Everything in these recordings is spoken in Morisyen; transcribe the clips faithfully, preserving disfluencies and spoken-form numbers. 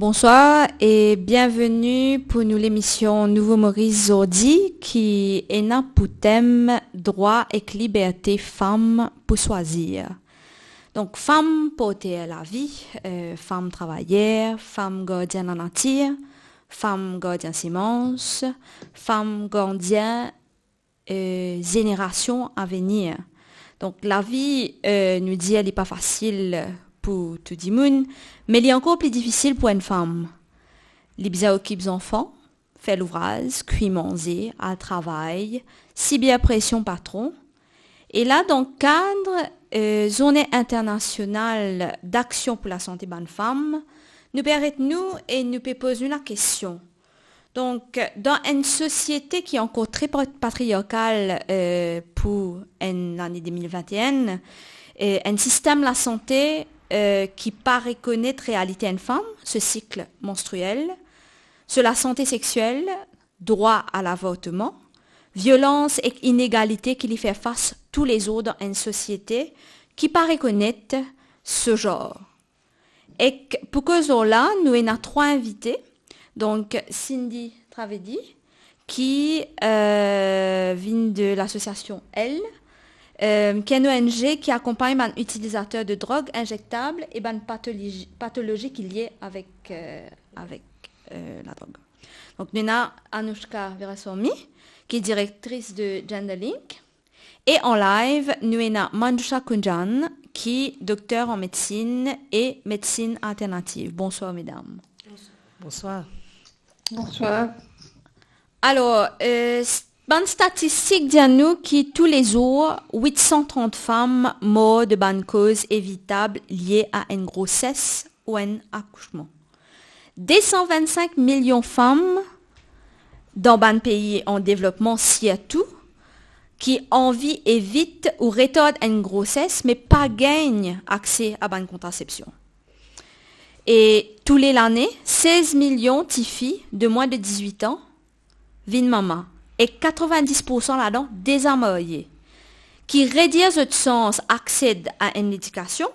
Bonswar e bienveni pou nou lemision Nouvo Moris zordi ki ena pou tem drwa ek liberte fam pou swazir. Donk, fam porter lavi, eh, fam travayer, fam gardien lanatir, fam gardien semans, fam gardien, eh, zenerasion avenir. Donk, lavi, eh, nou dir li pa fasil pou tou dimoun, me li ankor pli difisil pou enn fam. Li bizin okip zanfan, fer louvraz, kwi manze, al travay, sibir presion patron. E la, dan kad, eh, Zourne Internasional Daksion pou Lasante Bann Fam, nou pe aret nou e nou pe poz nou lakestion. Donk, dan enn sosiete ki ankor tre pa-, patriarkal, eh, pou enn lane de mil vinte e enn, eh, enn sistem lasante, eh, ki pa rekonet realite enn fam, so sik manstriel, so lasante sexiel, drwa a lavortman, violans ek inegalite ki li fer fas toulezour dan enn sosiete ki pa rekonet so zar. Ek pou koz lor la, nou ena trwa invite. Donk, Cindy Travedi, ki, eh, vinn de lasosiasion Elle, eh, ki enn O N G ki akonpagn bann itilizater de drog inzektab e bann patolozi, patolozi ki lie avek, eh, avek, eh, ladrog. Donk, nou ena Anoushka Veeraswamy, ki direktris de Genderlink. E an live, nou ena Manjusha Kunjan, ki dokter an medsinn e medsinn alternativ. Bonswar, medam. Bonswar. Bonswar. Alor, eh, s-, bann statistik dir nou ki toulezour, wit san trant fam mor de bann koz evitab lie a enn groses ou enn akousman. De san vinn-sink milion fam dan bann pei an devlopman sirtou, ki anvi evit ou retard enn groses, me pa gagn akse a bann kontrasepsion. E toule lane, sez milion tifi de mwin de dizwit an vinn mama, e katrovin-dis poursan ladan deza marye, ki redir zot sans aksed a enn ledikasion,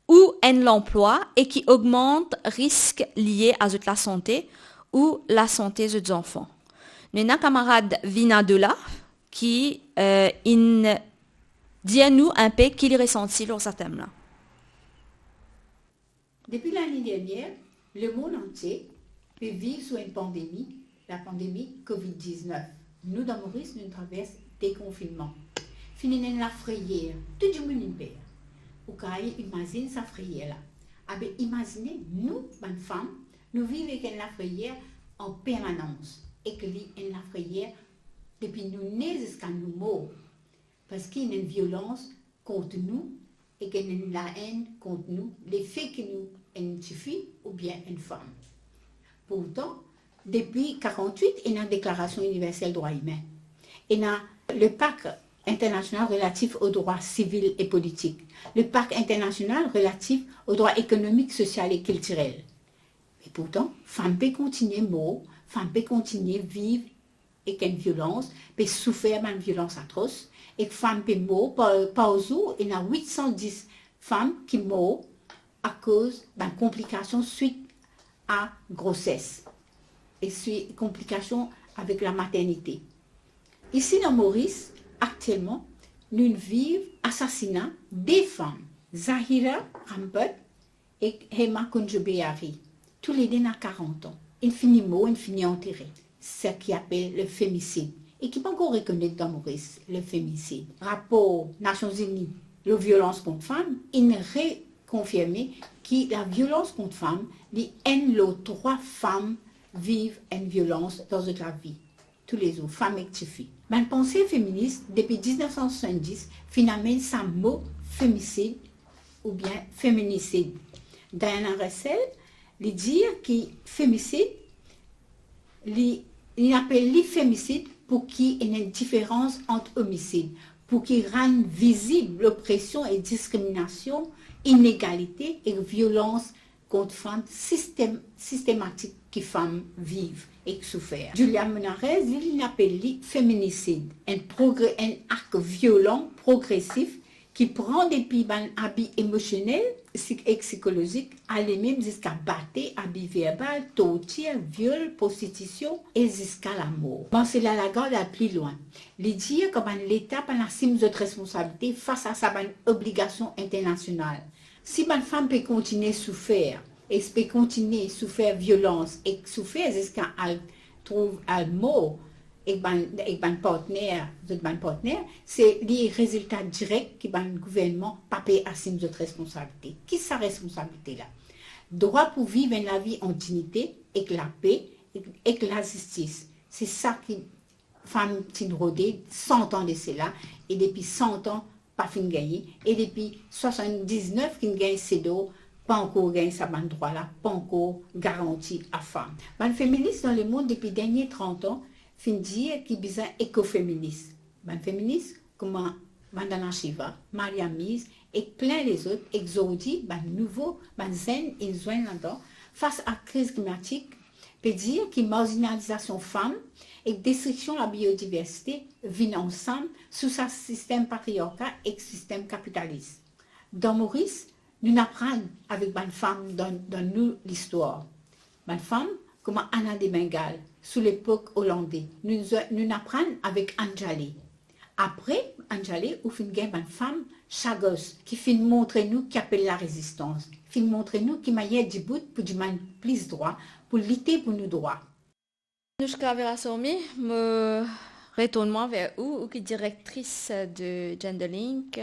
ou enn lanplwa e ki ogmant risk lie a zot lasante ou lasante zot zanfan. Nou ena kamarad Vina Dola ki, eh, inn dir nou inpe ki li resanti lor sa tem la. Depi lane dernier, lemond antie pe viv sou enn pandemi, lapandemi covid diznef. Nou dan Moris, nou travers dekonfinnman. Finn ena enn lafreyer, tou dimoun inn per. Ou kav imazinn sa freyer la. Abe imazine nou, bann fam, nou viv ek enn lafreyer an permanans, ek li enn lafreyer depi nou ne ziska nou mor, parski ena enn violans kont nou, ek ena enn laenn kont nou, lefe ki nou enn tifi oubien enn fam. Pourtan, depi karant-wit, ena Deklarasion Iniversel Drwa Imin. Ena le Pak Internasional Relatif o Drwa Sivil e Politik, le Pak Internasional Relatif o Drwa Ekonomik, Sosial e Kiltirel. Me pourtan, fam pe kontigne mor, fam pe kontigne viv ek enn violans, pe soufer bann violans atros, ek fam pe mor par, par zour, ena wit san dis fam ki mor akoz bann konplikasion swit a groses, e swi-, konplikasion avek lamaternite. Isi dan Moris, aktielman, nou viv asasina de fam, Zahira Rampot ek Hema Kunjubehari, toulede ena karant an, inn fini mor, inn fini antere, seki apel le femisid, e ki pankor rekonet dan Moris, le femisid. Rapor Nasion Zini Lor violans kont fam, inn rekonfirme ki laviolans kont fam, li enn lor trwa fam viv enn violans dan zot lavi toulezour, fam ek tifi. Bann panser feminis, depi diznef san swasanndis, finn amenn sa mo femisid oubien feminisid. Diana Russell, li dir ki femisid, li, li apel li femisid pou ki ena enn diferans ant omisid, pou ki rann vizib lopresion e diskriminasion, inegalite e violans kont fam sistem-, sistematik ki fam viv ek soufer. Julia Menares, li, li apel li feminisid, enn progre-, enn ak violan, progresif, ki pran depi bann abi emosionel, sik-, ek sikolozik, ale mem ziska bate, abi verbal, tortir, viol, prostitision e ziska lamor. Marcela Lagarde al pli lwin. Li dir kan bann Leta pa'nn asim zot responsabilite fas a sa bann obligasion internasional, si bann fam pe kontigne soufer, e pe kontigne soufer violans, e soufer ziska al trouv al mor, ek bann, ek bann partner, zot bann partner, se li rezilta direk ki bann gouvernman pa pe asim zot responsabilite. Ki sa responsabilite la? Drwa pou viv enn lavi an dignite, ek lape, ek, ek lazistis. Se sa ki fam ti rode san an de sela, e depi san an, pa finn gagne, e depi swasann-diznef ki'nn gagn CEDAW, pa ankor gagn sa bann drwa la, pa ankor garanti a fam. Bann feminis dan lemond depi dernie trant an finn dir ki bizin ekofeminis. Bann feminis kouma Vandana Shiva, Maria Mies, ek plin lezot, ek zordi bann nouvo, bann zenn inn zwenn ladan, fas a kriz klimatik, pe dir ki marzinalizasion fam ek destriksion labiodiversite vinn ansam sou sa sistem patriarkal ek sistem kapitalis. Dan Moris, nou'nn aprann avek bann fam dan, dan nou listwar. Bann fam kouma Anna de Bengal, sou lepok Olande, nou, nou'nn aprann avek Anjali. Apre Anjali, ou finn gagn bann fam Chagos ki finn montre nou ki apel larezistans, finn montre nou ki manier dibout pou dimann plis drwa, pou lite pou nou drwa. Anoushka Veerasomi, mo retourn mwa ver ou, ou ki direktris de Genderlink.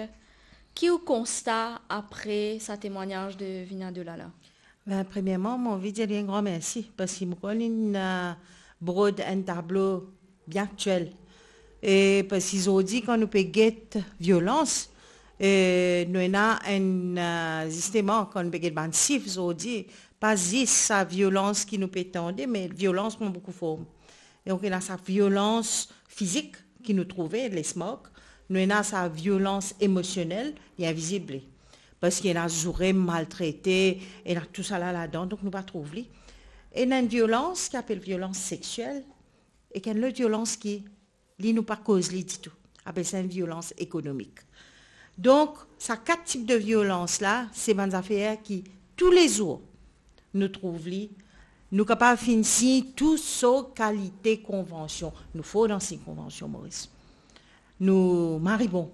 Ki ou konsta apre sa temwagnaz de Vina Dulala? Ben, premierman, mo anvi dir li enn gran mersi, parski mo krwar li inn, euh, brod enn tablo bien aktiel. E parski zordi, kan nou pe get violans, e nou ena enn, euh, zisteman, kan nou pe get bann sif zordi, pa zis sa violans ki nou pe tande, me violans pran boukou form. Donk, ena sa violans fizik ki nou trouve, les marques, nou ena sa violans emosionel, li invizib li. Parski ena zoure, maltrete, ena tousala ladan, donk nou pa trouv li. Ena enn violans ki apel violans sexiel, ek enn lot violans ki, li, nou pa koz li ditou. Apel sa enn violans ekonomik. Donk, sa kat tip de violans la, se bann zafer ki toulezour nou trouv li. Nou kapav finn sign tou sort kalite konvansion. Nou for dan sign konvansion, Moris. Nou mari bon.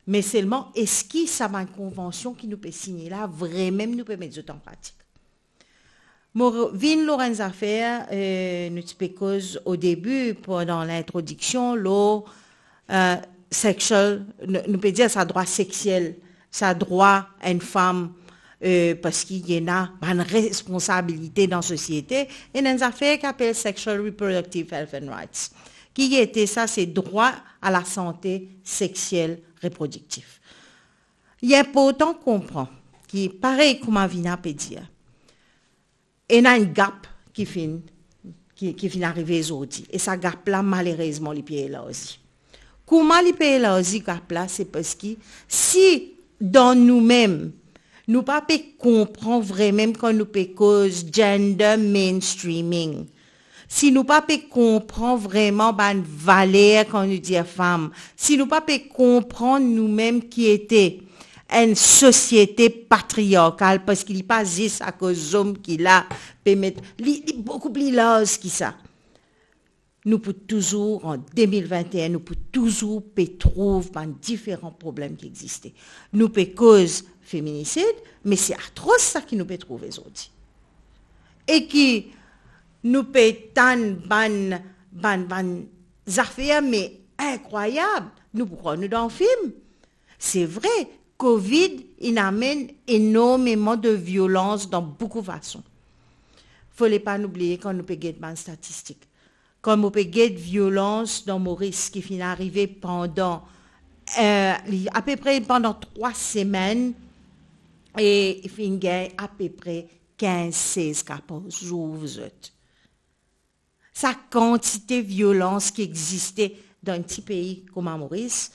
Me selman, eski sa bann konvansion ki nou pe signe la, vremem nou pe met zot an pratik? Mo re-, vinn lor enn zafer, eh, nou ti pe koz o debi, pandan lintrodiksion, lor, eh, sexual, nou, nou pe dir sa drwa sexiel, sa drwa enn fam, eh, parski ena bann responsabilite dan sosiete, ena enn zafer ki apel sexual reproductive health and rights. Ki ete sa? Se drwa a lasante sexiel reprodiktif. Li inportan konpran ki, parey kouma Vina pe dir, ena enn gap ki finn, ki, ki finn arive zordi. E sa gap la, malerezman, li pe elarzi. Kouma li pe elarzi gap la? Se parski si dan noumem, nou pa pe konpran vremem kan nou pe koz gender mainstreaming, si nou pa pe konpran vremem bann valer kan nou dir fam, si nou pa pe konpran noumem ki ete enn sosiete patriarkal, parski li pa zis akoz zom ki la pe met, li, li boukou pli larz ki sa. Nou pou touzour, an de mil vinte-enn, nou pou touzour pe trouv bann diferan problem ki existe. Nou pe koz feminisid, me se atros sa ki nou pe trouve zordi. E ki nou pe tann bann, bann, bann zafer, me inkrwayab, nou pou krwar nou dan fim. Se vre, Covid inn amenn enormeman de violans dan boukou fason. Fode pa nou bliye kan nou pe get bann statistik. Kan nou pe get violans dan Moris ki finn arive pandan, eh, li apepre pandan trwa semenn e finn gagn apepre kinz, sez ka par zour, zot. Sa kantite violans ki existe dan enn ti pei kouma Moris,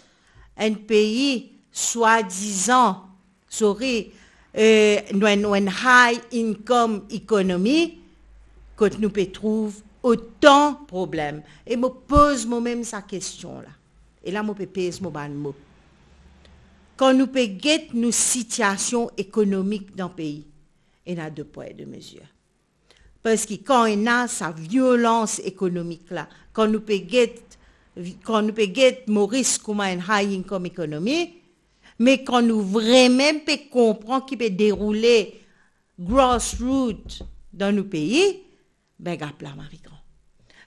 enn pei swadizan, sorry, eh, nou enn, nou enn high income economy, kot nou pe trouv otan problem. E mo poz momem sa kestion la. E la mo pe pez mo bann mo. Kan nou pe get nou sitiasion ekonomik dan pei, ena de pwa e de mezir. Parski kan ena sa violans ekonomik la, kan nou pe get, kan nou pe get Moris kouma enn high income economy, me kan nou vremem pe konpran ki pe deroule grassroot dan nou pei, be gap la mari gran.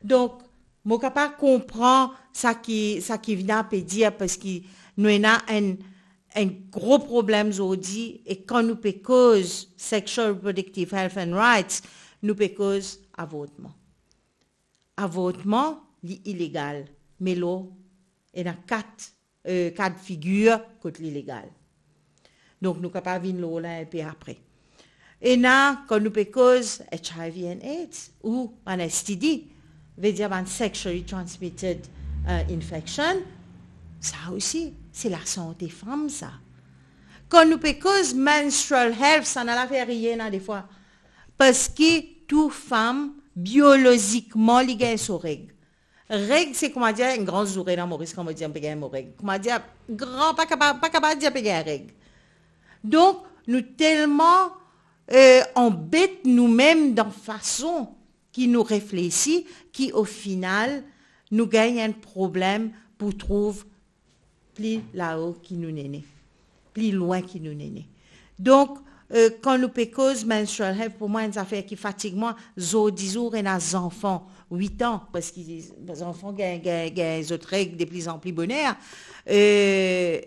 Donk, mo kapav konpran sa ki, sa ki Vina pe dir, parski nou ena enn, enn gro problem zordi, e kan nou pe koz sexual reproductive health and rights, nou pe koz avortman. Avortman, li ilegal, me lor, ena kat, eh, ka de figir kot li legal. Donk, nou kapav vinn lor la enpe apre. Ena, kan nou pe koz H I V and AIDS, ou bann S T D, vedir bann sexually transmitted, eh, infection, sa osi, se lasante fam, sa. Kan nou pe koz menstrual health, sa ena lafer riye ena defwa. Parski tou fam, biolozikman, li gagn so reg. Reg, se koumadir enn gran zoure dan Moris, kan mo dir mo pe gagn mo reg. Koumadir, gran, pa kapav, pa kapav dir pe gagn reg. Donk, nou telman, eh, anbet noumem dan fason ki nou reflesi, ki o final, nou gagn enn problem pou trouv pli lao ki nou nene, pli lwin ki nou nene. Donk, eh, kan nou pe koz menstrual health, pou mwa, enn zafer ki fatig mwa, zordi zour, ena zanfan wit an, parski zanfan gagn, gagn, gagn zot reg de pli an pli boner, eh,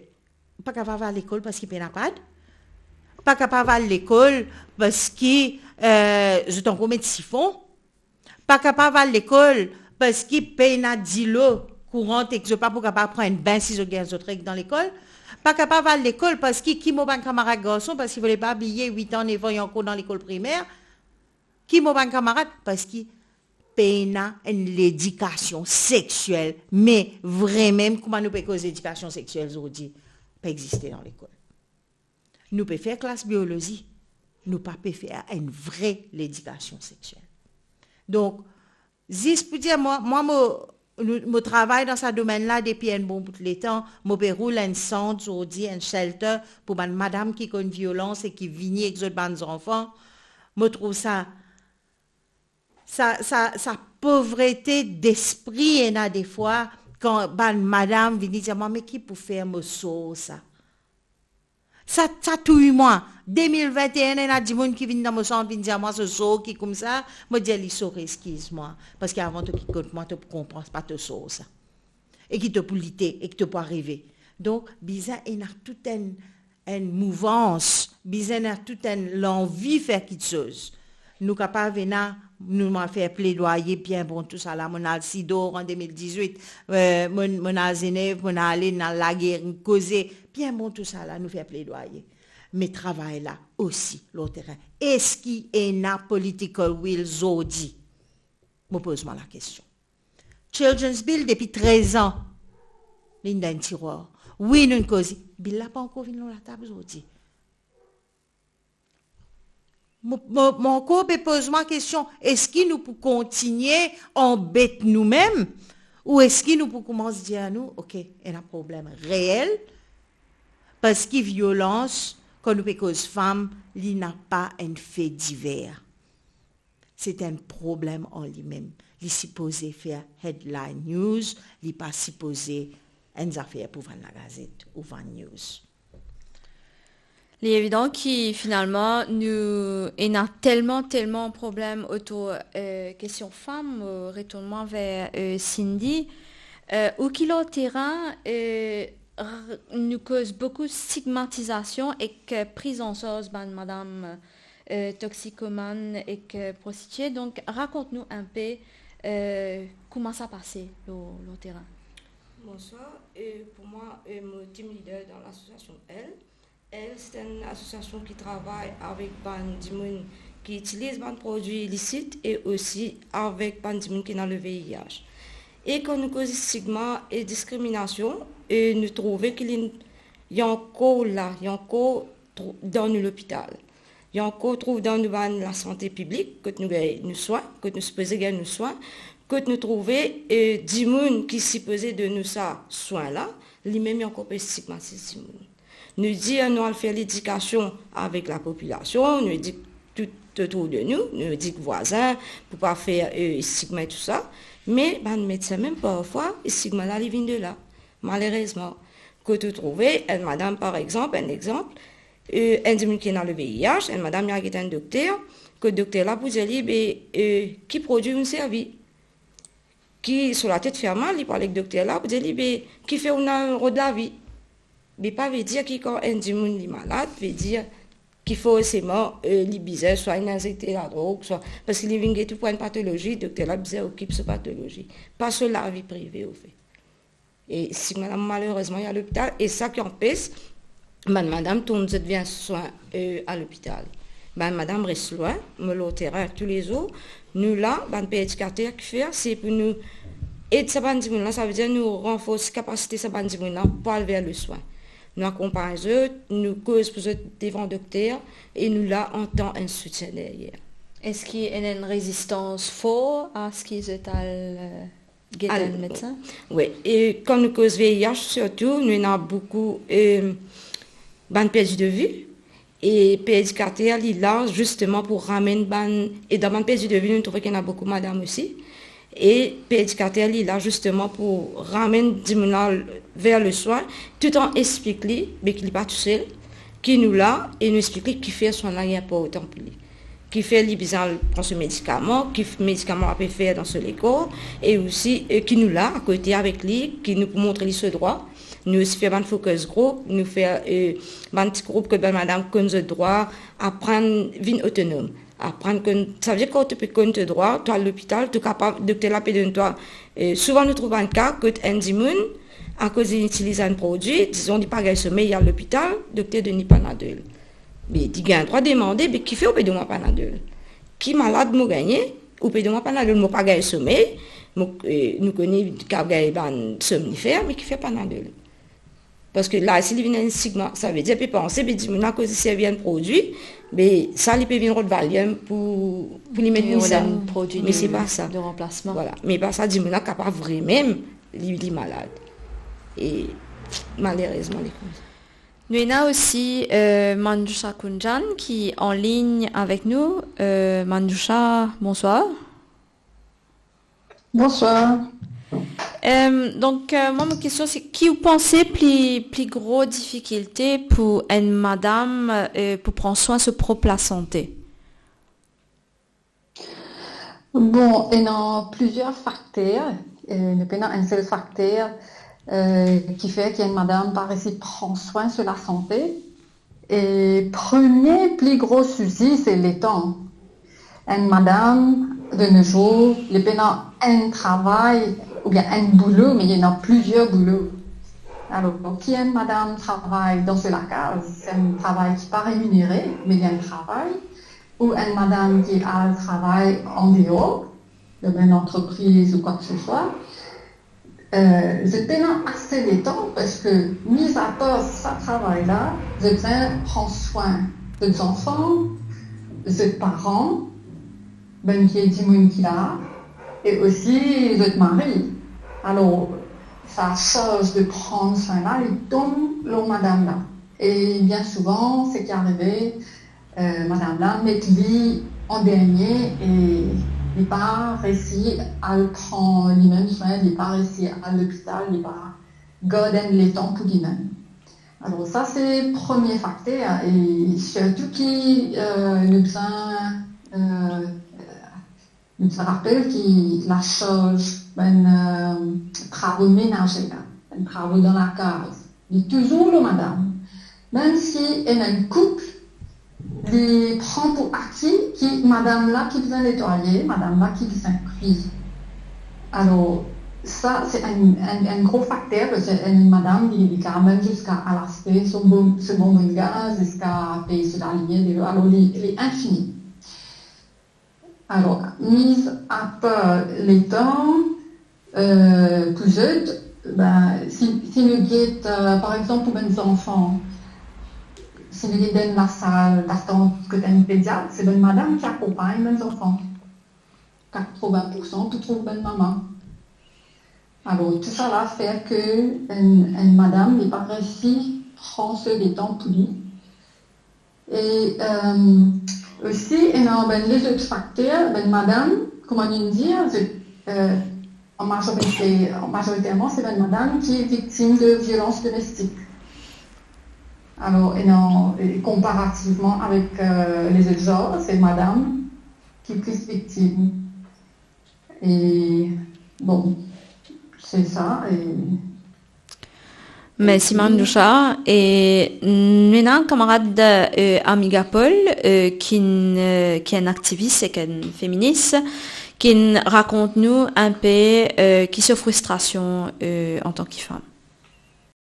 pa kapav al lekol parski pena pad, pa kapav al lekol parski, eh, zot ankor met sifon, pa kapav al lekol parski pena dilo kourant ek zot pa pou kapav pran enn bin si zot gagn zot reg dan lekol. Pa kapav al lekol parski ki mo bann kamarad garson, parski fode pa bliye, wit an, nef an, li ankor dan lekol primer. Ki mo bann kamarad, parski pena enn ledikasion sexiel, me vremem kouma nou pe koz ledikasion sexiel zordi, pa existe dan lekol. Nou pe fer klas biolozi, nou pa pe fer enn vre ledikasion sexiel. Donk, zis pou dir, mwa, mwa, mo, nou, mo travay dan sa domenn la depi enn bon bout letan. Mo pe roul enn sant zordi, enn shelter pou bann madam ki konn violans e ki vini ek zot bann zanfan. Mo trouv sa, sa, sa, sa povrete despri ena defwa, kan bann madam vini dir mwa, "Me ki pou fer mo sor sa?" Sa, sa touy mwa. De mil vinte-enn, ena dimoun ki vinn dan mo sant, vinn dir mwa so sor ki koumsa, mo dir li, "Sorry, eskiz mwa, parski avan to kit kot mwa, to pou konpran, se pa to sor sa. E ki to pou lite, e ki to pou arive." Donk, bizin ena tou enn, enn mouvans, bizin ena tou enn lanvi fer kiksoz. Nou kapav ena, nou, mo al fer pledwaye bien bon tousala, mo al Sidor an de mil dizwit, eh, mo, mo al Zenev, mo ale, mo al Lageri, koze, bien bon tousala, nou fer pledwaye. Me travay la osi, lor terin. Eski ena political will zordi? Mo poz mwa lakestion. Children's Bill depi trez an, li dan enn tirwar. Wi, nou koze. Bill la pa ankor vinn lor latab zordi. Mo, mo, mo ankor pe poz mwa kestion, eski nou pou kontigne anbet noumem, ou eski nou pou koumans dir nou, "Ok, ena problem reel," parski violans, kan nou pe koz fam, li napa enn fe diver. Se enn problem an limem. Li sipoze fer headline news, li pa sipoze enn zafer pou vann lagazet ou vann news. Li evidan ki finalman nou ena telman, telman problem otour, eh, kestion fam, eh, retourn mwa ver, eh, Cindy. Eh, ou ki lor terin, eh, R-, nou koz boukou stigmatizasion ek, eh, priz an sarz bann madam, eh, toxicomane ek, eh, prostitie. Donk, rakont nou inpe, eh, kouma sa pase lor, lor terin. Bonswar, eh, pou mwa, eh, mo team leader dan lasosiasion L. L, se enn asosiasion ki travay avek bann dimoun ki itiliz bann prodwi ilisit e osi avek bann dimoun ki ena le V I H. E kan nou koz stigma e diskriminasion, e nou trouve ki li, li ankor la, li ankor trou-, dan nou lopital. Li ankor trouv dan nou bann lasante piblik, kot nou gagn nou swin, kot nou sipoze gagn nou swin, kot nou trouve, e, dimoun ki sipoze donn nou sa swin la, limem li ankor pe stigmatiz dimoun. Nou dir nou al fer ledikasion avek lapopilasion, nou edik tou otour de nou, nou edik vwazin pou pa fer, e, stigma e tou sa, me bann medsin mem parfwa, stigma la li vinn de la, malerezman. Kot ou trouve enn madam, par exanp, enn exanp, e, enn dimoun ki ena le V I H, enn madam li al get enn dokter, kot dokter la pou dir li, be, e, ki prodwi ou'nn servi? Ki so latet fer mal, li pou al get dokter la pou dir li, be, kifer ou'nn rod lavi? Be pa vedir ki kan enn dimoun li malad, vedir ki forseman, e, li bizin swa inn inzekte ladrog, swa, parski li vinn get ou pou enn patolozi, dokter la bizin okip so patolozi, pa so lavi prive, ofet. E stigma la, malerezman, li al lopital, e sa ki anpes bann madam tourn zot vinn swin, e, a lopital. Bann madam res lwin, mo lor terin toulezour, nou la, bann per edikater, kifer, se pou nou ed sa bann dimoun la, savedir nou ranforse kapasite sa bann dimoun la pou al ver le swin. Nou akonpagn zot, nou koz pou zot devan dokter, e nou la antan enn soutien deryer. Eski ena enn rezistans for aski zot al, e, get enn medsin? Wi, e kan nou koz V I H sirtou, nou ena boukou, e, bann perdi de vi, e per edikater li la zisteman pou ramenn bann, e dan bann perdi de vi, nou trouve ki ena boukou madam osi, e per edikater li la zisteman pou ramenn dimoun la ver le swin, toutan explik li, be ki li pa tousel, ki nou la, e nou explik li kifer swin la li inportan pou li. Kifer li bizin al pran so medikaman, ki f-, medikaman la pe fer dan so lekor, e osi, e ki nou la akote avek li, ki nou pou montre li so drwa. Nou osi fer bann focus group, nou fer, e, bann ti group kot bann madam konn zot drwa, aprann vinn otonom. Aprann konn, savedir kan to pe konn to drwa, to al lopital, to kapav, dokter la pe donn twa, e, souvan nou trouv bann ka kot enn dimoun, akoz li itiliz enn prodwi, dizon li pa gagn somey, li al lopital, dokter donn li Panadol. Me li gagn drwa demande, be kifer ou pe donn mwa Panadol? Ki malad mo gagne, ou pe donn mwa Panadol? Mo pa gagn somey, mo, e, nou kone kav gagn bann somnifer, me kifer Panadol? Parski la, si li vinn enn stigma, savedir pe panse, be dimoun la akoz li servi enn prodwi, be sa li pe vinn rod Valium pou, pou li met, li rod enn prodwi de, de ranplasman. Vwala. Me pa sa, dimoun la kapav vremem li, li malad. E malerezman, li koumsa. Nou ena osi, e, Manjusha Kunjan ki an lign avek nou. E, Manjusha, bonswar. Bonswar. E, donk, e, mwa, mo kestion se, ki ou panse pli, pli gro difikilte pou enn madam, e, pou pran swin so prop lasante? Bon, ena plizier fakter, e, li pena enn sel fakter, e, ki fer ki enn madam pa resi pran swin so lasante. E premie pli gro sousi, se letan. Enn madam, de nos jours, li pena enn travay oubien enn boulo, me li ena plizier boulo. Alor, ki enn madam travay dan so lakaz, se enn travay ki pa reminere, me li enn travay, ou enn madam ki al travay andeor, dan enn antrepriz ou kwa ke se swa, e, zot pena ase letan, parski, mizapar sa travay la, zot bizin pran swin zot zanfan, zot paran, bann vie dimoun ki la, e osi zot mari. Alor, sa sarz de pran swin la, li tonm lor madam la. E bien souvan, seki arive, e, madam la met li an dernie e li pa resi al pran limem swin, li pa resi al lopital, li pa gard enn letan pou limem. Alor sa se premie fakter, e sirtou ki, e, nou bizin, e, nou bizin rapel ki lasarz bann, e, travo menaze la, bann travo dan lakaz, Li touzour lor madam. Mem si ena enn koup, li pran pou aki ki madam la ki bizin netwaye, madam la ki bizin kwi. Alor, sa se enn, enn, enn gro fakter, parski enn madam, li, li kapav mem ziska al aste so bon, so bonbon gaz, ziska pey so lalimier, delo. Alor, li, li infini. Alor, mis apar letan, euh, pou zot, ben, si, si nou get, euh, par exanp, pou bann zanfan, si nou get dan enn lasal datant kot enn pediat, se bann madam ki akonpagn bann zanfan. Katrovin poursan tou trouv bann mama. Alor, tousala fer ke enn, enn madam, li pa resi pran so letan pou li. E, euh, osi, ena bann lezot fakter, bann madam, kouma nou dir, zot, euh, an mazorite, an mazoriterman, se bann madam ki viktim de violans domestik. Alor, ena, e konparativman avek, euh, lezot zar, se madam ki plis viktim. E, bon, se sa, e Mersi, Manoucha. E nou ena kamarad, euh, Amiga Paul, euh, ki'nn, euh, ki enn aktivis ek enn feminis, ki'nn rakont nou inpe, euh, ki so fristrasion, euh, antan ki fam.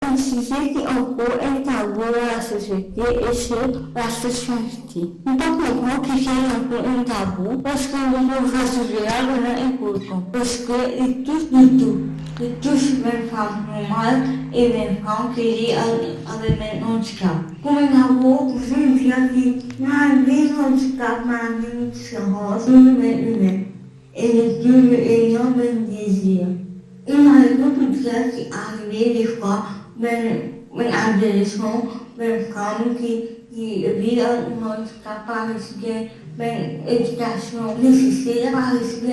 Enn size ki ankor enn tabou dan lasosiete e se laseksualite. Nou pa konpran kifer li ankor enn tabou, parski nou trouv sa size la vremem inportan, parski li tous nou tou, li tous mem fam normal e mem fam ki li a-, avek mem andikap. Kouma nou dir, nou dir ki malgre nou andikap, malgre nou diferans, nou mem imin. E nou tou nou ena bann dezir. Enn rezon pou dir ki arive defwa bann, bann adolesan, bann fam ki, ki viv ar handikap pa resiv bann edikasion neseser, pa resiv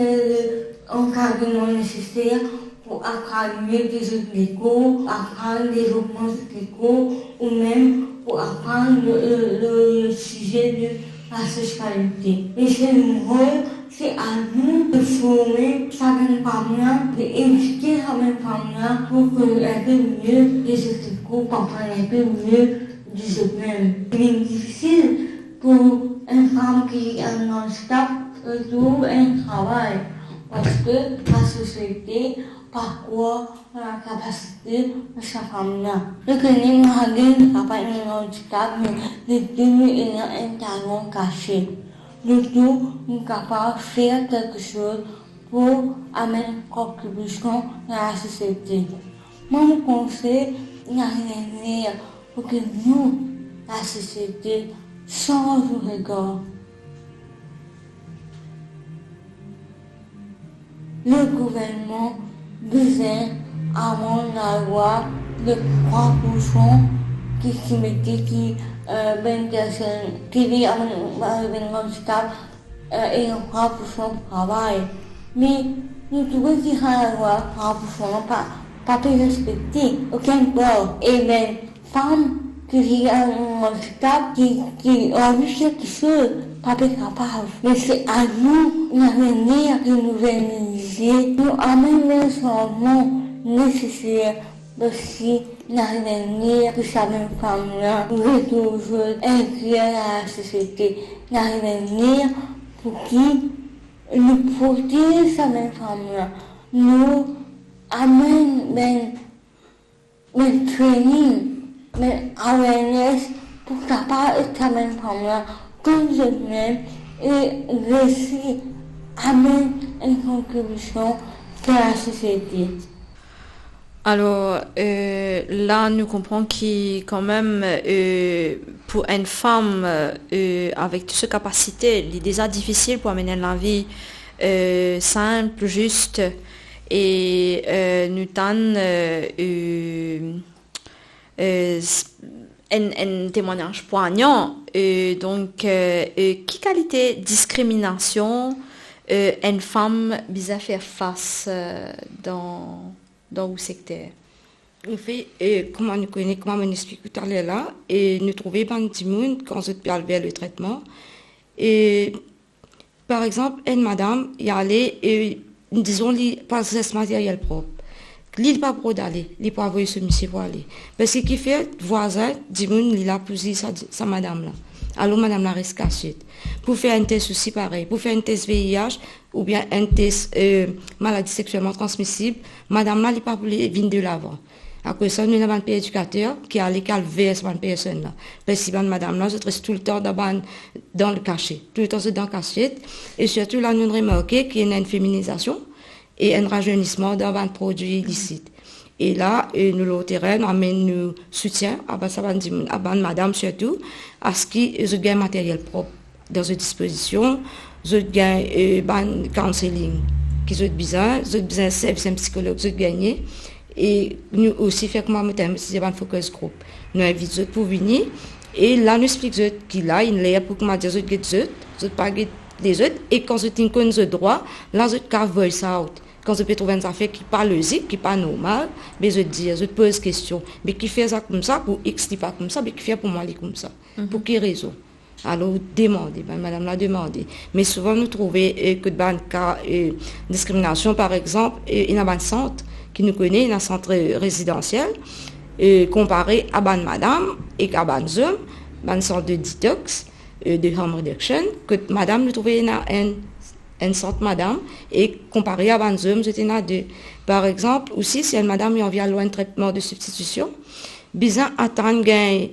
lankadreman neseser pou aprann mie de zot lekor, aprann devlopman zot lekor, ou mem pou aprann le, le, le size de laseksualite. E se nou rol, se a nou de forme sa bann fam la, de edike sa bann fam la pou konn inpe mie de zot lekor, pou aprann inpe mie de zot mem. Li vinn difisil pou enn fam ki ena andikap trouv enn travay, parski lasosiete pa krwar dan lakapasite sa fam la. Nou kone malgre nou kapav ena andikap, me nou tou nou ena enn talan kase. Nou tou nou kapav fer kelke soz pou amenn kontribision dan lasosiete. Mo, mo panse ena ler pou ki nou, lasosiete, sanz nou regar. Legouvernman bizin amann lalwa de trwa poursan ki, ki mete ki, euh, bann personn ki viv avek, avek bann andikap, euh, ena trwa poursan pou travay. Me nou trouve ki sa lalwa trwa poursan pa, pa pe respekte okenn par. E bann fam ki viv avek andikap, ki, ki anvi fer kiksoz, pa pe kapav. Me se a nou, nou ena ler ki nou organize, nou amenn bann sanzman neseser, parski nou ena ler pou sa bann fam la retrouv zot inkli dan lasosiete. Nou ena ler pou ki nou protez sa bann fam la, nou amenn bann, bann training, bann awareness pou kapav ed sa bann fam la konn zot mem e resi amenn enn kontribision dan lasosiete. Alor, euh, la nou konpran ki kanmem, euh, pou enn fam, euh, avek tou so kapasite, li deza difisil pou amenn enn lavi, euh, sinp, zis, e, euh, nou tann, euh, euh, euh, s-, enn, enn temwagnaz pwagnan, euh, donk, euh, euh, ki kalite diskriminasion, euh, enn fam bizin fer fas, euh, dan, dan ou sekter? Anfet, euh, kouma nou kone, kouma mo'nn explik taler la, e nou trouve bann dimoun, kan zot pe al ver le tretman, e par exanp, enn madam, li ale, e, dizon, li pa zis materyel prop. Li, li pa pou rod ale, li pou avoy so misie pou ale. Parski kifer vwazin dimoun li la pou zis sa, sa madam la. Alor madam la res kasiet. Pou fer enn tes osi parey, pou fer enn tes V I H oubien enn tes, eh, maladi sexielman transmisib, madam la, li pa pou le vinn delavan. Akoz sa, nou ena bann per edikater ki ale, ki al ver sa bann personn la. Parski bann madam la, zot res toultan dan bann, dan lekase. Toultan zot dan kasiet. E sirtou la, nou remarke ki ena enn feminizasion e enn razernisman dan bann prodwi ilisit. E la, eh, nou lor terin, nou amenn nou soutien a bann, sa bann dimoun, a bann madam sirtou, aski zot gagn materiel prop dan zot dispozision, zot gagn, eh, bann counselling ki zot bizin, zot bizin servis enn psikolog, zot gagne. E nou osi fer kouma mo ti dir bann focus group. Nou invit zot pou vini, e la nou explik zot ki la inn ler pou kouma dir zot get zot, zot pa get lezot, e kan zot inn konn zot drwa, la zot kav voice out. Kan zot pe trouv enn zafer ki pa lozik, ki pa normal, be zot dir, zot poz kestion, be kifer sa koumsa, pou X li pa koumsa, be kifer pou mwa li koumsa? Mhm. Pou ki rezon? Alor, demande, bann madam la demande. Me souvan nou trouve, eh, kot bann ka, eh, diskriminasion, par exanp, eh, ena bann sant ki nou kone, ena sant, eh, rezidansiel, eh, konpare a bann madam ek a bann zom, bann sant de detox, eh, de harm reduction, kot madam nou trouve ena enn, enn sant madam, e konpare a bann zom, zot ena de. Par exanp, osi, si enn madam li anvi al lor enn tretman de sibstitision, bizin atann gagn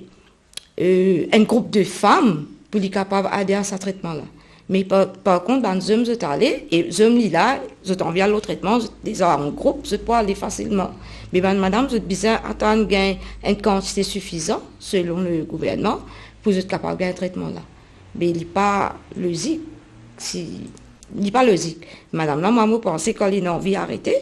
eh, enn group de fam pou li kapav ader a sa tretman la. Me par, par kont, bann zom zot ale, e zom li la, zot anvi al lor tretman, zot deza an group, zot pou ale fasilman. Me bann madam, zot bizin atann gagn enn kantite sifizan, selon le gouvernman, pou zot kapav gagn tretman la. Me li pa lozik, si, li pa lozik. Madam la, mwa, mo panse, kan li ena anvi arete,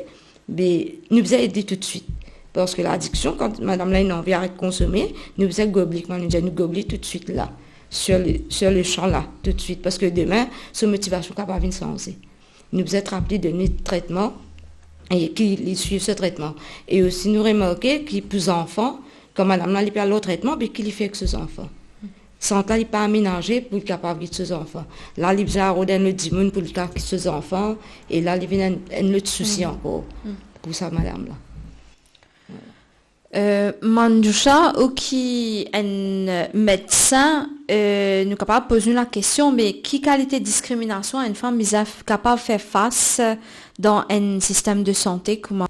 be, nou bizin ed li toutswit. Parski ladiksion, kan madam la ena anvi aret konsome, nou bizin gob li, kouma nou dir, nou gob li toutswit la, sur le, sur le champ la, toutswit. Parski demin, so motivasion kapav vinn sanze. Nou bizin trap li, donn li tretman, e ki li swiv so tretman. E osi, nou remarke ki pou zanfan, kan madam la, li pe al lor tretman, be ki li fer ek so zanfan? Sant la, li pa amenaze pou li kapav get so zanfan. La, li bizin al rod enn lot dimoun pou li kapav get so zanfan, e la, li vinn enn, enn lot sousi ankor pou sa madam la. Eh, Manjusha, ou ki enn medsin, eh, nou kapav poz nou lakestion, me ki kalite diskriminasion enn fam bizin f-, kapav fer fas dan enn sistem de sante kouma?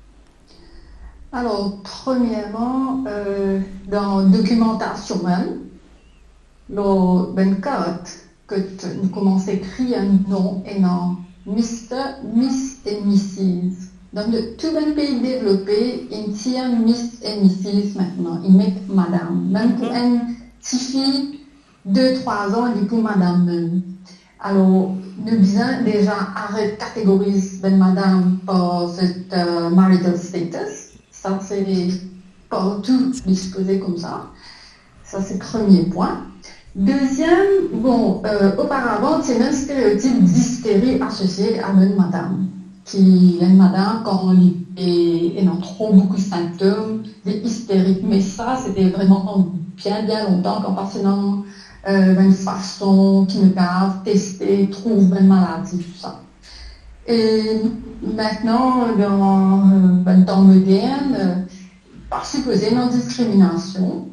Alor, premierman, eh, dan dokimantasion mem, lor bann kart, kot nou koumans ekrir enn non, ena Mister, Miss e Missus. Dan tou bann pei devlope, inn tir Miss e Missus aster, inn met madam. Mem pou enn tifi de trwa an, li pou madam mem. Alor, nou bizin deza aret kategoriz bann madam par zot, eh, marital status. Sa, se partou li sipoze koumsa. Sa, se premie pwin. Deziem, bon, eh, oparavan, ti ena enn stereotip disteri asosie a bann madam. Ki enn madam, kan li pe ena tro boukou sintom, li isterik. Me sa, se te vreman kan bien, bien lontan, kan pa ti ena, eh, bann fason ki nou kapav teste, trouv bann maladi, tou sa. E aster, dan, eh, bann tan modern, eh, pa sipoze ena diskriminasion,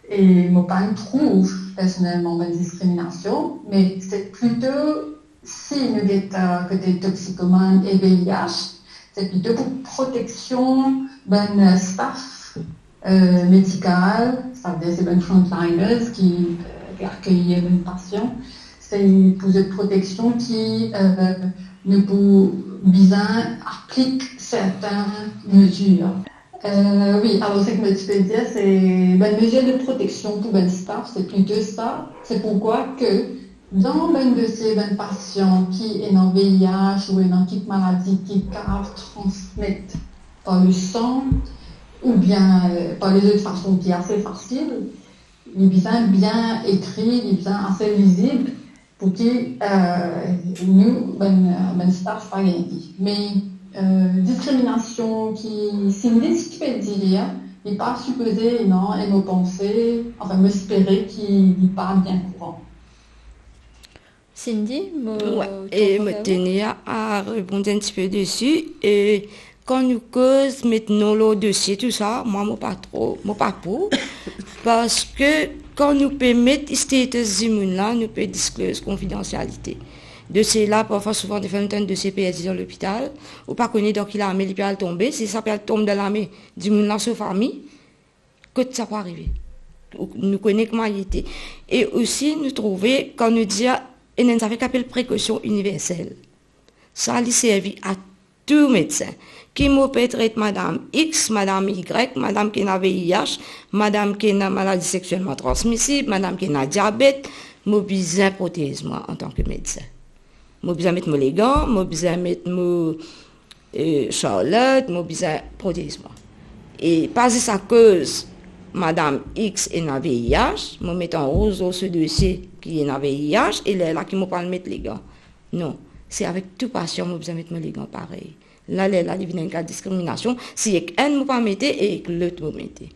e mo pa trouv personelman bann diskriminasion, me se plito, si nou get, eh, kote toxicomane e V I H, se plito pou proteksion bann, eh, staff, eh, medikal, savedir se bann frontliners ki, eh, pe akeyir bann pasian, se pou zot proteksion ki, eh, nou pou bizin aplik sertin mezir. Eh, wi, alor, seki mo ti pe dir, se bann mezir de proteksion pou bann staff, se plito sa. Se poukwa ke dan bann dosie, bann pasian ki ena V I H ou ena kit maladi ki kapav transmet par le san oubien, eh, par lezot fason ki ase fasil, li bizin bien ekri, li bizin ase lizib pou ki, eh, nou, bann, bann staff pa gagn li. Me, eh, diskriminasion ki Cindy ti pe dir, li pa sipoze ena, e mo panse, anfin, mo espere ki li pa bien kouran. Cindy, mo... Wi, e mo teni a, a rebondi enn tipe desi, e Kan nou koz met non lor dosie, tou sa, mwa, mo pa tro, mo pa pou, parski kan nou pe met status dimoun la, nou pe disclose konfidansialite. Dosie la, parfwa, souvan, defwa nou tann dosie perdi dan lopital, ou pa kone dan ki lame li pe al tonbe, si sa pe al tonbe dan lame dimoun la so fami, kot sa pou arive? Ou, nou kone kouma li ete. E osi, nou trouve, kan nou dir, ena enn zafer ki apel prekosion iniversel. Sa, li servi a tou medsin. Ki mo pe tret madam X, madam Y, madam ki ena V I H, madam ki ena maladi sexielman transmisib, madam ki ena diabet, mo bizin protez mwa antan ki medsin. Mo bizin met mo legan, mo bizin met mo, eh, charlot, mo bizin protez mwa. E pa zis akoz madam X ena V I H, mo met an rouz lor so dosie ki ena V I H, e lerla ki mo pou al met legan. Non, se avek tou pasian mo bizin met mo legan parey. La, lerla li vinn enn ka diskriminasion, si ek enn mo pa mete e ek lot mo mete.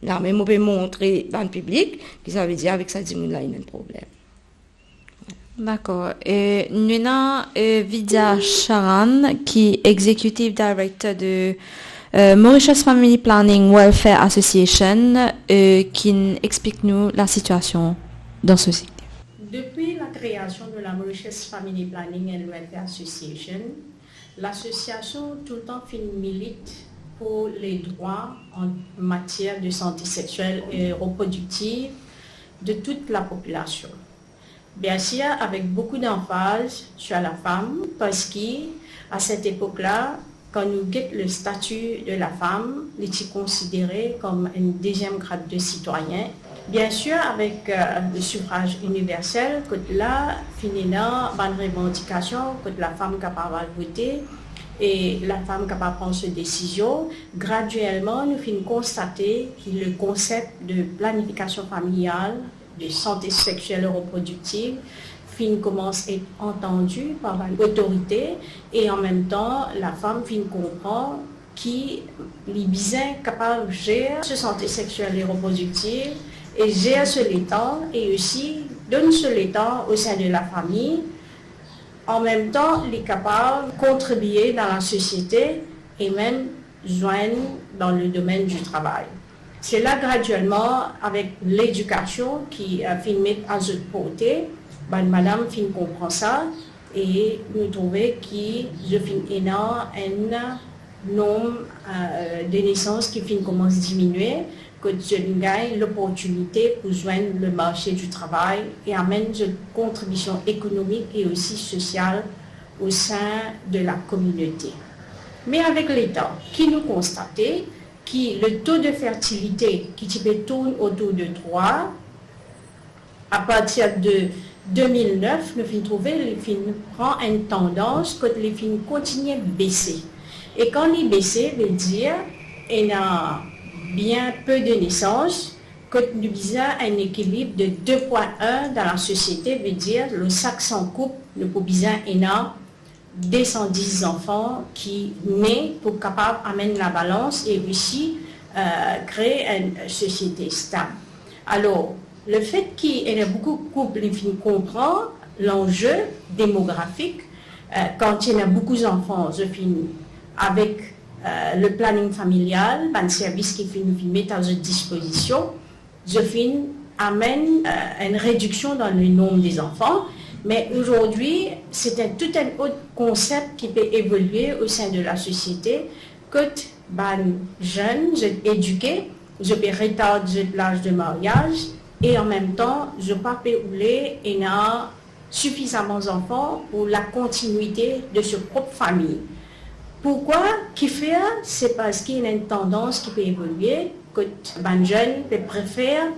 Lamem mo pe montre bann piblik ki savedir avek sa dimoun la ena enn problem. Dakor. E nou ena, eh, Vidya Charan, ki Executive Director de, eh, Mauritius Family Planning Welfare Association, eh, ki'nn explik nou lasitiasion dan so sekter. Depuis la création de la Mauritius Family Planning and Welfare Association, lasosiasion toultan finn milit pou ledrwa an matier de sante sexiel e reprodiktiv de tout lapopilasion. Biensir, avek boukou danfaz sir lafam, parski a set epok la, kan nou get lestati de lafam, li ti konsidere kom enn deziem grad de sitwayin. Biensir, avek, eh, le sifraz iniversel, kot la finn ena bann revandikasion, kot lafam kapav al vote e lafam kapav pran so desizion, gradielman, nou finn konstate ki le konsep de planifikasion familial, de sante sexiel e reprodiktiv, finn koumans et antandi par bann otorite, e an mem tan, lafam finn konpran ki li bizin kapav zer so sante sexiel e reprodiktiv, e zer so letan, e osi donn so letan o sein de lafami. An mem tan, li kapav kontribie dan lasosiete e mem zwenn dan le domenn di travay. Se la, gradielman, avek ledikasion ki, eh, finn met a zot porte, bann madam finn konpran sa, e nou trouve ki zot finn ena enn nonb, eh, de nesans ki finn koumans diminie, kot zot gagn loportinite pou zwenn le marse di travay e amenn zot kontribision ekonomik e osi sosial o sein de la kominote. Me avek letan, ki nou konstate ki le to de fertilite ki ti pe tourn otour de trwa, apartir de de mil nef, nou finn trouve li finn pran enn tandans kot li finn kontinie bese. E kan li bese, vedir ena bien pe de nesans, kot nou bizin enn ekilib de de pwin enn dan lasosiete, vedir lor sak san koup, nou pou bizin ena de san dis zanfan ki ne pou kapav amenn labalans e osi, eh, kree enn sosiete stab. Alor, lefet ki ena boukou koup li finn konpran lanze demografik, eh, kan ti ena boukou zanfan, zot finn, avek, eh, le planning familial, bann servis ki finn, finn met a zot dispozision, zot finn amenn, eh, enn rediksion dan le nonb de zanfan, me azordi, se enn, tou enn lot konsep ki pe evolie o sein de lasosiete, kot bann zenn, zot edike, zot pe retard zot laz de maryaz, e an mem tan, zot pa pe oule ena sifizaman zanfan pou lakontinite de so prop fami. Pourkwa? Kifer? Se parski ena enn tandans ki pe evolie, kot bann zenn pe prefer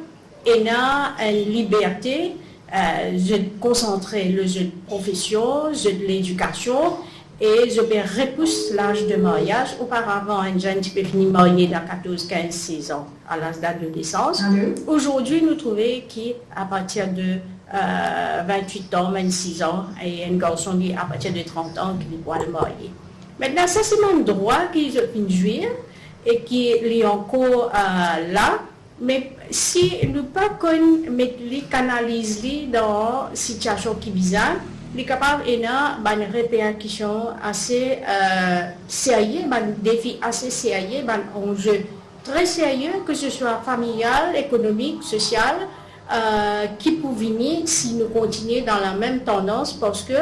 ena enn liberte, eh, zot konsantre lor zot profesion, zot ledikasion, e zot pe repous laz de maryaz. Oparavan, enn zenn ti pe fini marye dan katorz, kinz, sez an, a laz ladolesans. Azordi, nou trouve ki apartir de, eh, vintwit an, vintsis an, e enn garson, li, apartir de trant an, ki li pou al marye. Aster, sa se bann drwa ki zot finn zwir e ki li ankor, eh, la, me si nou pa konn met li, kanaliz li dan sitiasion ki bizin, Li kapav ena bann reperkision ase, eh, serye, bann defi ase serye, bann anze tre serye, ke se swa familial, ekonomik, sosial, eh, ki pou vini si nou kontinie dan lamem tandans, parski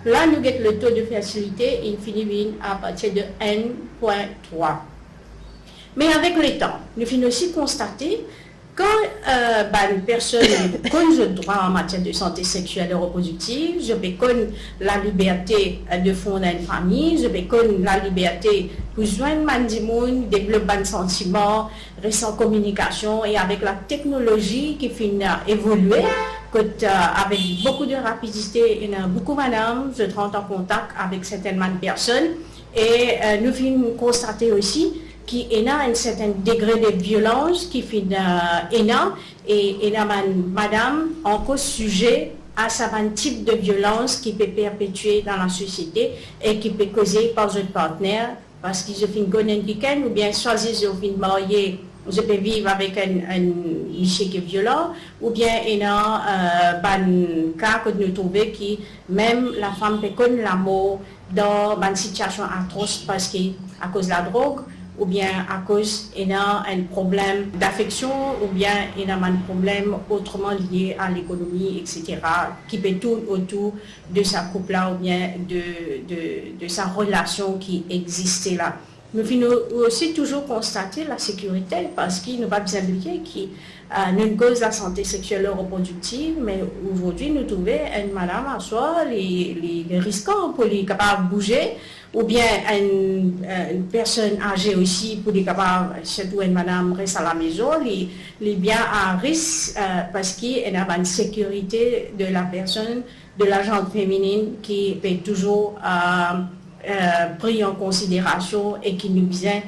la nou get le to de fertilite, inn fini vinn apartir de enn pwin trwa. Me avek letan, nou finn osi konstate, kan, eh, bann personn konn zot drwa an matier de sante sexiel e reprodiktiv, zot pe konn laliberte, eh, de fonn enn fami, zot pe konn laliberte pou zwenn bann dimoun, devlop bann santiman, res an kominikasion, e avek lateknolozi ki finn, eh, evolie, kot, eh, avek boukou de rapidite, ena boukou madam, zot rant an kontak avek sertenn bann personn, e, eh, nou finn konstate osi ki ena enn sertenn degre de violans ki finn, eh, ena, e ena bann madam ankor size a sa bann tip de violans ki pe perpetie dan lasosiete e ki pe koze par zot partner, parski zot finn konn enn kikenn, oubien swa zis zot finn marye, zot pe viv avek enn, enn misie ki violan, oubien ena, eh, bann ka kot nou trouve ki mem lafam pe konn lamor dan bann sitiasion atros, parski akoz ladrog, oubien akoz ena enn problem dafeksion, oubien ena bann problem otreman lie a lekonomi, et cetera, ki pe tourn otour de sa koup la, oubien de, de, de sa relasion ki existe la. Nou finn o-, osi touzour konstate lasekirite, parski nou pa bizin bliye ki, eh, nou koz lasante sexiel e reprodiktiv, me azordi nou trouve enn madam aswar, li, li, li riskan pou li kapav bouze, oubien enn, eh, enn personn aze osi pou li kapav, sirtou enn madam res alamezon, li, li bien a risk, eh, parski ena bann sekirite de lapersonn, de lajanr feminin ki pe touzour, eh, eh, pri an konsiderasion e ki nou bizin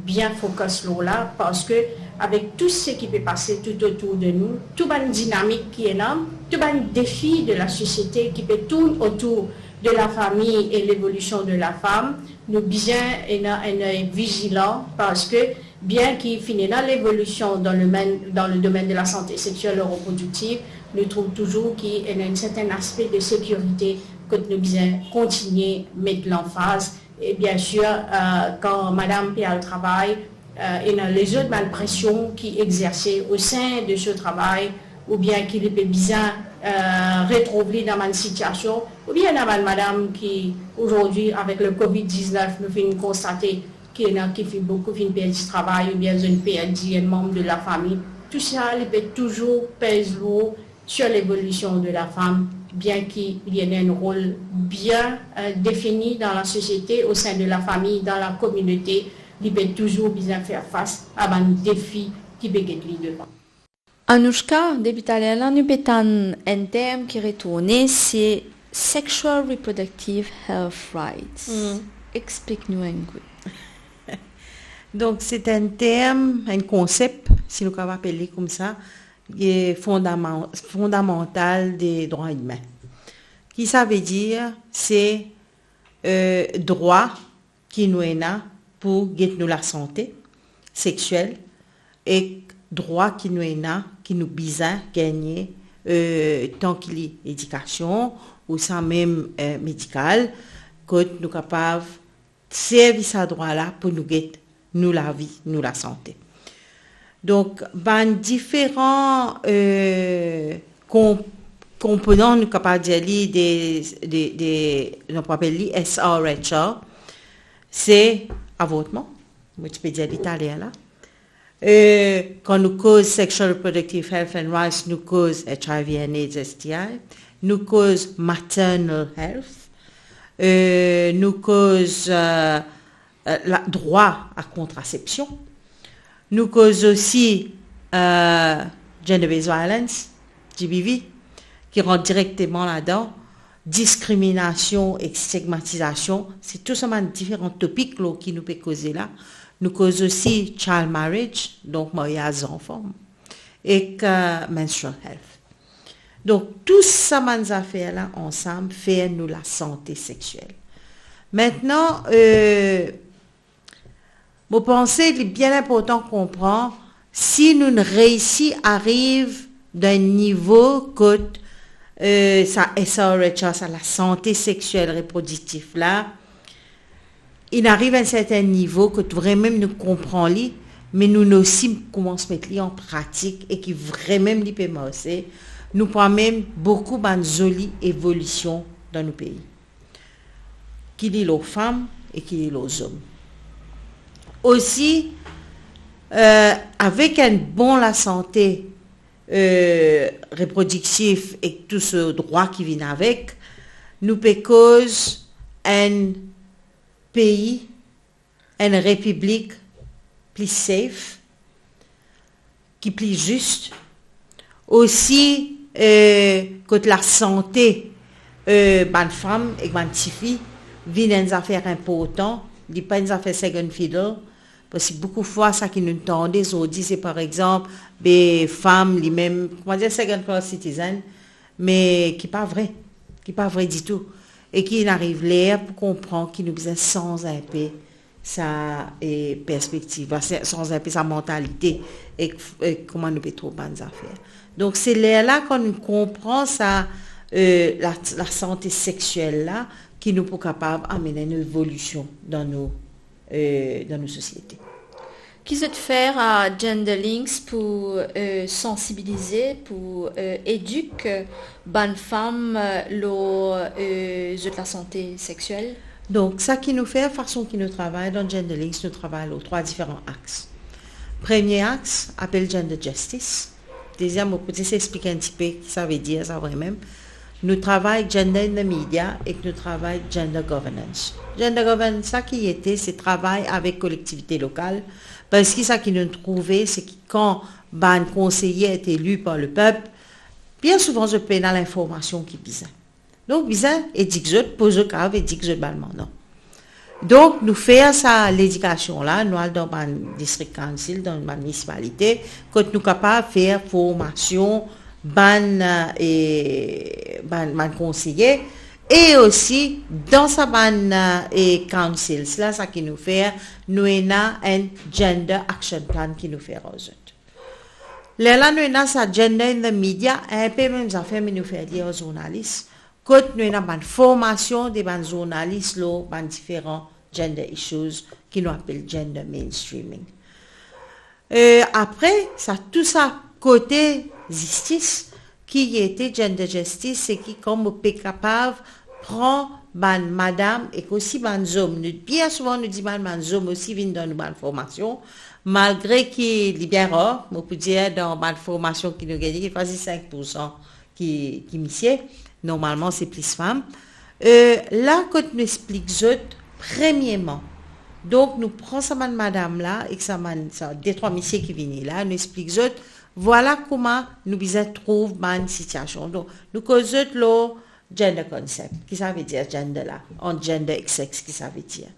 bien focus lor la, parski avek tou seki pe pase tou otour de nou, tou bann dinamik ki ena, tou bann defi de lasosiete ki pe tourn otour de lafami e levolision de lafam, nou bizin ena enn oey vizilan, parski bien ki finn ena levolision dan le men-, dan le domenn de lasante sexiel e reprodiktiv, nou trouv touzour ki ena enn sertenn aspe de sekirite kot nou bizin kontinie met lanfaz. E biensir, eh, kan madam pe al travay, eh, ena lezot bann presion ki exerse o sein de so travay, oubien ki li pe bizin, eh, retrouv li dan bann sitiasion, oubien ena bann madam ki, azordi, avek le covid diznef, nou finn konstate ki ena ki finn boukou finn perdi travay, oubien zot finn perdi enn manm de lafami. Tou sa, li pe touzour pez lour sur levolision de lafam, bien ki li ena enn rol bien, eh, defini dan lasosiete, o sein de lafami, dan lakominote, li pe touzour bizin fer fas a bann defi ki pe get li devan. Anoushka, depi taler la, nou pe tann enn term ki retourne, se sexual reproductive health rights. Hmm. Explik nou enn kou. Donk, se enn term, enn konsep, si nou kapav apel li koumsa, e fondaman-, fondamantal de drwa imin. Ki sa ve dir, se, eh, drwa ki nou ena pou get nou lasante sexiel, ek drwa ki nou ena, ki nou bizin gagne, eh, tan ki li edikasion ou sa mem, eh, medikal, kot nou kapav servi sa drwa la pou nou get nou lavi, nou lasante. Donk, bann diferan, eh, kon-, konponan, nou kapav dir li de, de, de, nou apel li S R H R, se avortman, mo ti pe dir li taler la. Eh, kan nou koz sexual reproductive health and rights, nou koz H I V and AIDS, S T I, nou koz maternal health, eh, nou koz, eh, eh, la, drwa a kontrasepsion. Nou koz osi, eh, gender-based violence, G B V, ki rant direkteman ladan, diskriminasion ek stigmatizasion, se tou sa bann diferan topik lor ki nou pe koze la. Nou koz osi child marriage, donk maryaz zanfan, ek, eh, menstrual health. Donk, tou sa bann zafer la ansam fer nou lasante sexiel. Aster, eh, mo panse li bien inportan konpran, si nou reisi ariv dan enn nivo kot, eh, sa S R H R, sa lasante sexiel reprodiktif la, inn ariv enn sertin nivo kot vremem nou konpran li, me nou, nou osi koumans met li an pratik e ki vremem li pe marse, nou pou amenn boukou bann zoli evolision dan nou pei. Ki li lor fam e ki li lor zom. Osi, eh, avek enn bon lasante, eh, reprodiktif ek tou so drwa ki vinn avek, nou pe koz enn pei, enn repiblik pli safe, ki pli zis. Osi, eh, kot lasante, eh, bann fam ek bann tifi vinn enn zafer inportan, li pa enn zafer second fiddle, parski boukou fwa, sa ki nou tande zordi, se par exanp, be fam, li mem, kouma dir, second class citizen, me ki pa vre, ki pa vre ditou. E ki inn ariv ler pou konpran ki nou bizin sanz inpe sa, e, perspektiv, sa, sanz inpe sa mantalite e, e kouma nou pe trouv bann zafer. Donk, se lerla, kan nou konpran sa, eh, la, lasante sexiel la, ki nou pou kapav amenn enn evolision dan nou, eh, dan nou sosiete. Ki zot fer a Genderlinks pou, eh, sansibilize, pou, eh, edik bann fam, eh, lor, eh, zot lasante sexiel? Donk, sa ki nou fer, fason ki nou travay dan Genderlinks, nou travay lor trwa diferan aks. Premie aks, apel gender justice. Deziem, mo pou zis explik enn tipe ki sa ve dir sa vremem. Nou travay gender in the media ek nou travay gender governance. Gender governance, sa ki ete, se travay avek kolektivite lokal, parski sa ki nou trouve, se ki kan bann konseye ete eli par lepep, bien souvan zot pena linformasion ki bizin. Donk, bizin edik zot, pou zot kapav edik zot bann manman. Donk, nou fer sa ledikasion la, nou al dan bann district council, dan bann minisipalite, kot nou kapav fer formasion bann, eh, bann, bann konseye, e osi, dan sa bann, eh, councils la, sa ki nou fer, nou ena enn gender action plan ki nou fer ar zot. Lerla nou ena sa gender in the media, inpe mem zafer, me nou fer li ar zournalis, kot nou ena bann formasion de bann zournalis lor bann diferan gender issues ki nou apel gender mainstreaming. Eh, apre, sa tou sa kote zistis, ki ete gender justice, se ki kan mo pe kapav pran bann madam ek osi bann zom. Nou, bien souvan nou dimann bann zom osi vinn dan nou bann formasion, malgre ki li bien rar, mo pou dir dan bann formasion ki nou gagne, ki fasil sink poursan ki, ki misie, normalman se plis fam. Eh, la kot nou explik zot, premieman, donk nou pran sa bann madam la, ek sa bann, sa de trwa misie ki vini la, nou explik zot, vwala kouma nou bizin trouv bann sitiasion. Donk, nou koz zot lor gender concept, ki sa ve dir gender la, ant gender ek sex, ki sa ve dir.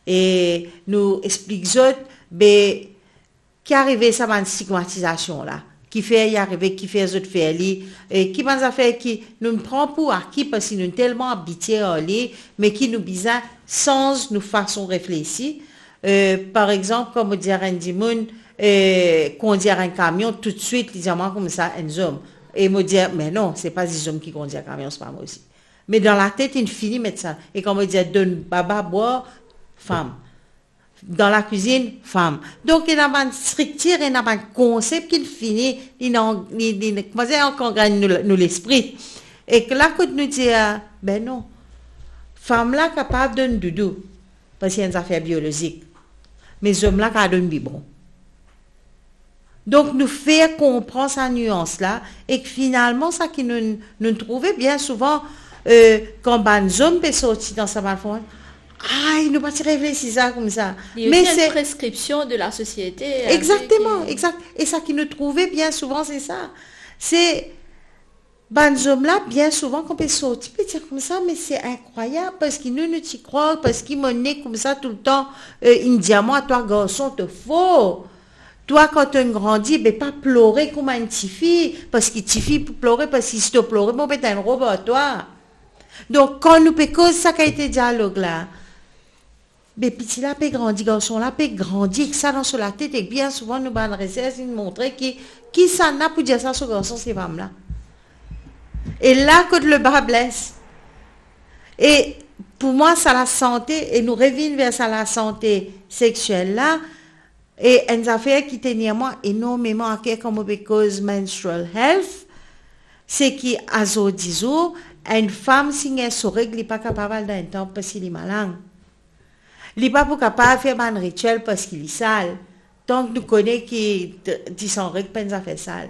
E nou explik zot, be, ki arive sa bann stigmatizasion la, kifer li arive, kifer zot fer li, e ki bann zafer ki nou pran pou aki, parski nou telman abitie ar li, me ki nou bizin sanz nou fason reflesi. Eh, par exanp, kan mo dir enn dimoun, eh, kondir enn kamion, toutswit, li dir mwa koumsa, enn zom. E mo dir, me non, se pa zis zom ki kondir kamion, se pa mwa osi. Me dan latet, inn fini met sa. E kan mo dir, donn baba bwar, fam. Dan lakwizinn, fam. Donk, ena bann striktir, ena bann konsep ki fini, li, li, li, li koumans ankangrenn nou, nou lespri. Ek la kot nou dir, be non, fam la kapav donn doudou, parski enn zafer biolozik. Me zom la kapav donn bibon. Donk, nou fer konpran sa nians la, ek finalman, sa ki nou, nou trouve bien souvan, eh, kan bann zom pe sorti dan sa bann form, ay, nou pa ti reflesi sa koumsa. Li osi enn preskripsion de lasosiete. Exakteman, avek, eh, exakt. E sa ki nou trouve bien souvan, se sa. Se bann zom la, bien souvan, kan pe sorti, pe dir koumsa, me se inkrwayab, parski nou, nou ti krwar, parski mo ne koumsa toultan, eh, inn dir mwa, twa garson, to for. Twa, kan to'nn grandi, be pa plore kouma enn tifi, parski tifi pou plore, parski si to plore, mo met enn rob ar twa. Donk, kan nou pe koz sa kalite dialog la, be piti la pe grandi, garson la pe grandi ek sa dan so latet, e bien souvan nou bann resers inn montre ki, kisannla pou dir sa so garson, se fam la. E la kot leba bles. E pou mwa, sa lasante, e nou revinn ver sa lasante sexiel la, e enn zafer ki tenir mwa enormeman aker kan mo pe koz menstrual health, se ki azordi zour, enn fam si gagn so reg, li pa kapav al dan enn tanp parski li malang. Li pa pou kapav fer bann ritiel parski li sal. Donk nou kone ki t-, disan reg pa enn zafer sal.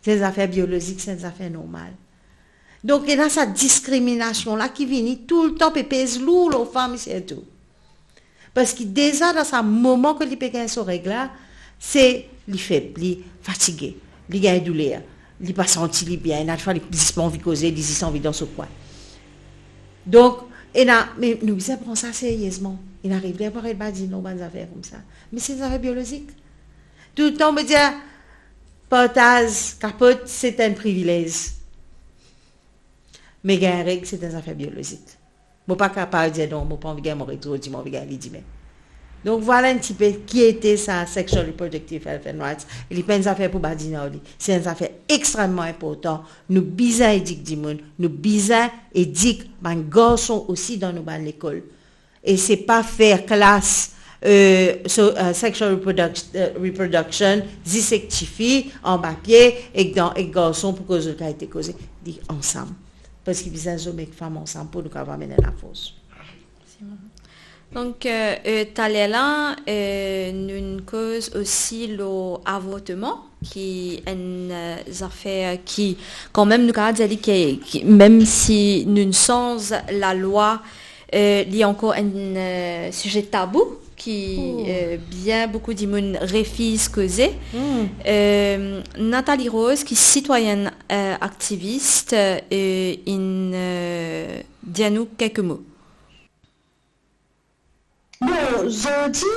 Se enn zafer biolozik, se enn zafer normal. Donk, ena sa diskriminasion la ki vini toultan pe pez lour lor fam sirtou. Parski deza dan sa moman ki li pe gagn so reg la, se li feb, li fatige, li gagn douler, li pa santi li bien, ena defwa li zis pa anvi koze, li zis anvi dan so kwin. Donk, ena, me nou bizin pran sa seriezman. Ena revler pou aret badin lor bann zafer koumsa. Me se enn zafer biolozik. Toultan mo dir, partaz kapot, se enn privilez. Me gagn reg, se enn zafer biolozik. Mo pa kapav dir, "Non, mo pa anvi gagn mo reg zordi, mo anvi gagn li dime." Donk, vwala enn tipe ki ete sa sexual reproductive health and rights. E li pa enn zafer pou badin ar li. Se enn zafer extrememan inportan. Nou bizin edik dimoun, nou bizin edik bann garson osi dan nou bann lekol. E se pa fer klas, euh, so, euh, sexual reproduct-, euh, reproduction, zis ek tifi, anba pie, ek dan, ek garson pou koz zot kalite koze. Li ansam. Parski bizin zom ek fam ansam pou nou kapav amenn lafors. Donk, euh, euh, taler la, euh, nou'nn koz osi lor avorteman, ki enn, euh, zafer ki, kanmem, nou kapav dir li ki, ki, mem si nou'nn sanz lalwa, euh, li ankor enn, euh, size tabou ki, euh, bien boukou dimoun refiz koze. Euh, Nathalie Rose, ki sitwayenn, euh, aktivis, euh, inn, euh, dir nou kelke mo. Bon, zordi,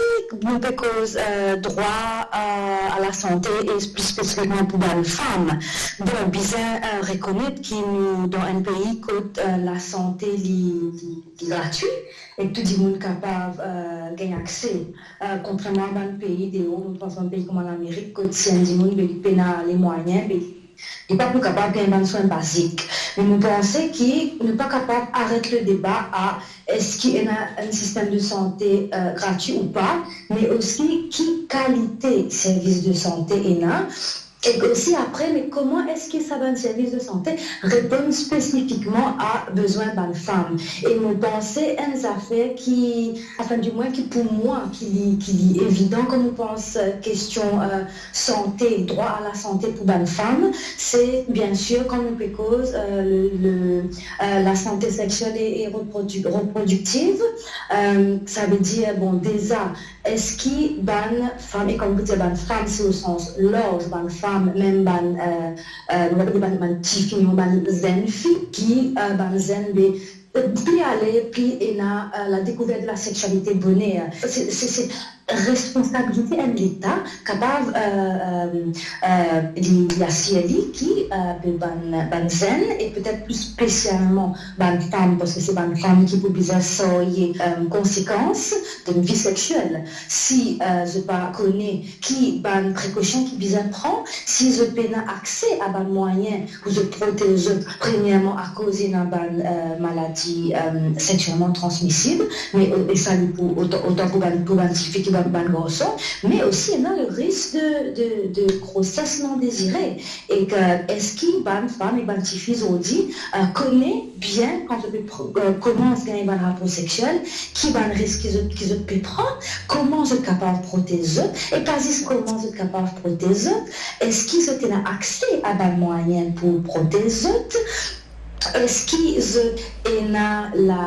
nou pe koz, euh, drwa, euh, a lasante e pli spesifikman pou bann fam. Bon, bizin, euh, rekonet ki nou dan enn pei kot, euh, lasante li, li, li gratwi, e tou dimoun kapav, euh, gagn akse. Euh, kontrerman a bann pei deor, nou pran bann pei kouma Lamerik, kot si enn dimoun, be, li pena lemwayin, be, li pa pou kapav gagn bann swin bazik. Me mo panse ki nou pa kapav aret le deba a eski ena enn sistem de sante, euh, gratwi ou pa, me osi ki kalite servis de sante ena, e osi apre, me kouma eski sa bann servis de sante reponn spesifikman a bezwin bann fam. E mo panse enn zafer ki, anfin, dimwin ki pou mwa, ki li, ki li evidan kan nou pans, euh, kestion, euh, sante, drwa a lasante pou bann fam, se, bien sir, kan nou pe koz, euh, le, le, euh, lasante sexiel e, e reprodu-, reprodiktiv, euh, savedir, bon, deza, eski bann fam, e kan nou pe dir bann fam, se o sans larz, bann fam, mem bann, euh, euh, nou apel bann, bann tifi, bann zenn fi, ki, euh, bann zenn, be, pli ale, pli ena, euh, la découverte de la sexualité boner. Se, se, se responsabilite enn Leta kapav, euh, euh, euh, li, li asir li ki, euh, be bann, bann zenn, e petet pli spesialman bann fam, parski se bann fam ki pou bizin sarye, euh, konsekans de vi sexiel. Si, euh, zot pa kone ki bann prekosion ki bizin pran, si zot pena akse a bann mwayin pou zot protez zot, premierman akoz ena bann, euh, maladi, euh, sexielman transmisib, me, euh, e sa li pou otan, otan pou bann, pou bann tifi ki bann, bann garson, me osi ena le risk de, de, de groses non dezire. E ke eski bann fam e bann tifi zordi, euh, kone bien kan zot pe pro-, euh, koumans gagn bann rapor sexiel, ki bann risk ki zot, ki zot pe pran, kouma zot kapav protez zot, e pa zis kouma zot kapav protez zot, eski zot ena akse a bann mwayin pou protez zot, eski zot ena la,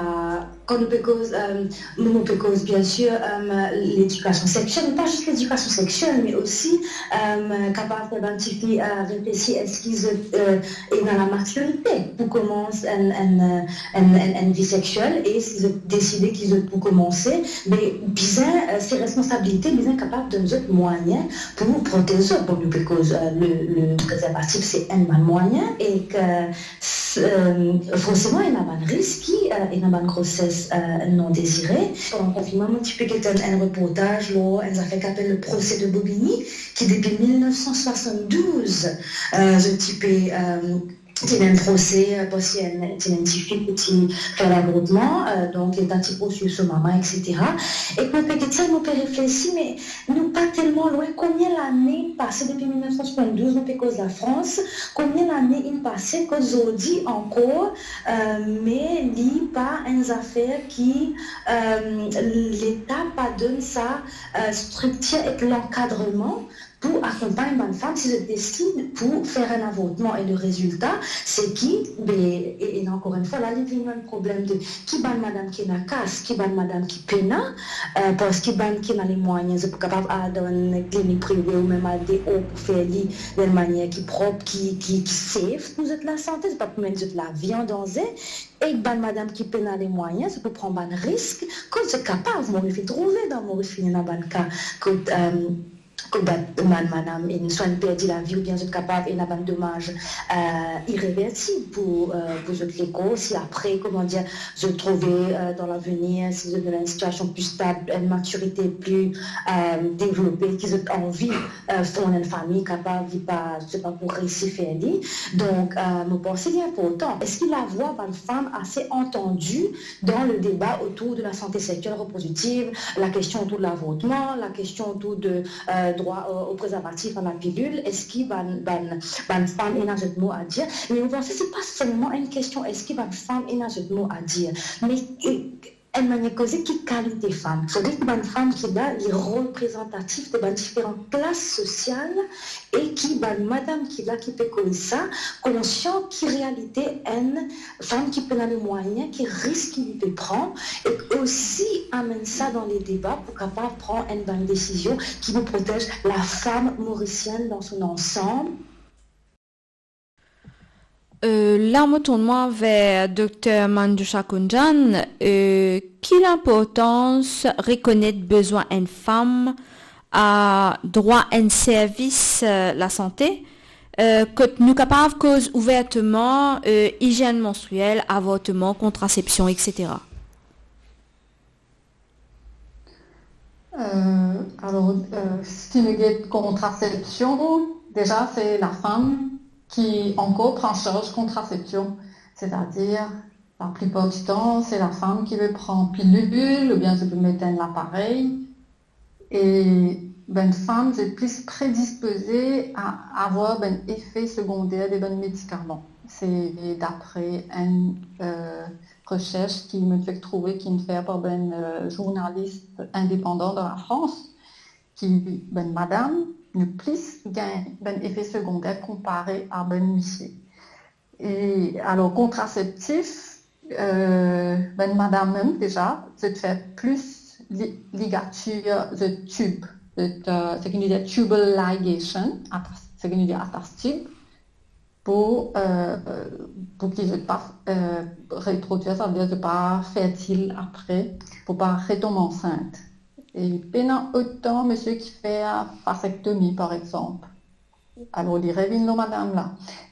kan nou pe koz, euh, nou, nou pe koz, bien sir, euh, ledikasion sexiel, me pa zis ledikasion sexiel, me osi, euh, kapav fer bann tifi, euh, reflesi, eski zot, euh, ena lamatirite pou koumans enn, enn, euh, enn, enn, enn vi sexiel, e si zot deside ki zot pou koumanse, be, bizin, euh, se responsabilite, bizin kapav donn zot mwayin pou protez zot. Bon, nou pe koz, euh, le, le prezervatif, se enn bann mwayin, e ke, s-, euh, forseman, ena bann risk ki, euh, ena bann groses, euh, non dezire. Pandan konfinnman, mo ti pe get enn, enn reportaz lor enn zafer ki apel le procès de Bobigny, ki depi mil nef san swasann-douz, euh, zot ti pe, euh, ti ena enn prose, eh, parski enn, ti ena enn tifi ki ti fer lavortman, eh, donk li ti pou swiv so mama, et cetera. E mo pe get sa, mo pe reflesi, me nou pa telman lwin. Konbien lane inn pase depi mil nef san swasanndouz, nou pe koz Lafrans, konbien lane inn pase kot zordi ankor, eh, me li pa enn zafer ki, eh, Leta pa donn sa, eh, striktir ek lankadreman pou akonpagn bann fam si zot desid pou fer enn avortman. E le rezilta, se ki, be, e, e ankor enn fwa, la, li vinn enn problem de ki bann madam ki ena kas, ki bann madam ki pena, eh, parski bann ki ena lemwayin, zot pou kapav al dan enn klinik prive oubien al deor pou fer li dan enn manier ki prop, ki, ki, ki safe pou zot lasante, zot pa pou met zot lavi an danze. E bann madam ki pena lemwayin, zot pou pran bann risk, kot zot kapav, mo finn trouve dan, mo finn ena bann ka, kot, eh, kot bann, bann madam inn swa inn perdi lavi oubien zot kapav ena bann domaz, eh, ireversib pou, eh, pou zot lekor, si apre, koman dir, zot trouve, eh, dan lavenir, si zot dan enn sitiasion pli stab, enn matirite pli, eh, devlope, ki zot anvi, eh, fond enn fami, kapav, li pa, se pa pou resi fer li. Donk, eh, mo panse li inportan. Eski lavwa bann fam ase antandi dan le deba otour de la sante sektiel reprodiktiv, la kestion otour de lavortman, la kestion otour de, eh, drwa o, o prezervatif, a la pilil? Eski bann, bann, bann fam ena zot mo a dir? Me mo panse se pa selman enn kestion eski bann fam ena zot mo a dir, me, eh, enn manier koze, ki kalite fam? Fode ki bann fam ki la, li reprezantatif de bann diferan klas sosial e ki bann madam ki la, ki pe koz sa, konsian ki realite enn fam ki pena lemwayin, ki risk ki li pe pran, e osi amenn sa dan le deba pou kapav pran enn bann desizion ki pou protez lafam morisienn dan so ansam. Euh, la, mo tourn mwa ver Dokter Manjusha Kunjan. Euh, ki linportans rekonet bezwin enn fam a drwa enn servis, euh, lasante, euh, kot nou kapav koz ouverteman, euh, izienn menstriel, avortman, kontrasepsion, et cetera? Euh, alor, euh, si nou get kontrasepsion, deza, se lafam ki ankor pran sarz kontrasepsion. Setadir, laplipar ditan, se lafam ki pe pran pilil oubien ki pe met enn laparey. E bann fam, zot pli predispoze a avoir bann efe segonder de bann medikaman. Se dapre enn, euh, resers ki mo fek trouve, ki inn fer par bann, euh, zournalis indepandan dan Lafrans, ki bann madam, nou pli gagn bann efe segonder konpare a bann misie. E alor, kontraseptif, euh, bann madam mem deza, zot fer pli li-, ligatir zot tib, zot, euh, seki nou dir tubal ligation, atas-, seki nou dir atas tib, pou, euh, pou ki zot pa, euh, reprodwir, savedir zot pa fertil apre, pou pa retonm ansint. E pena otan misie ki fer vasektomi, par exanp. Alor, li revinn lor madam la.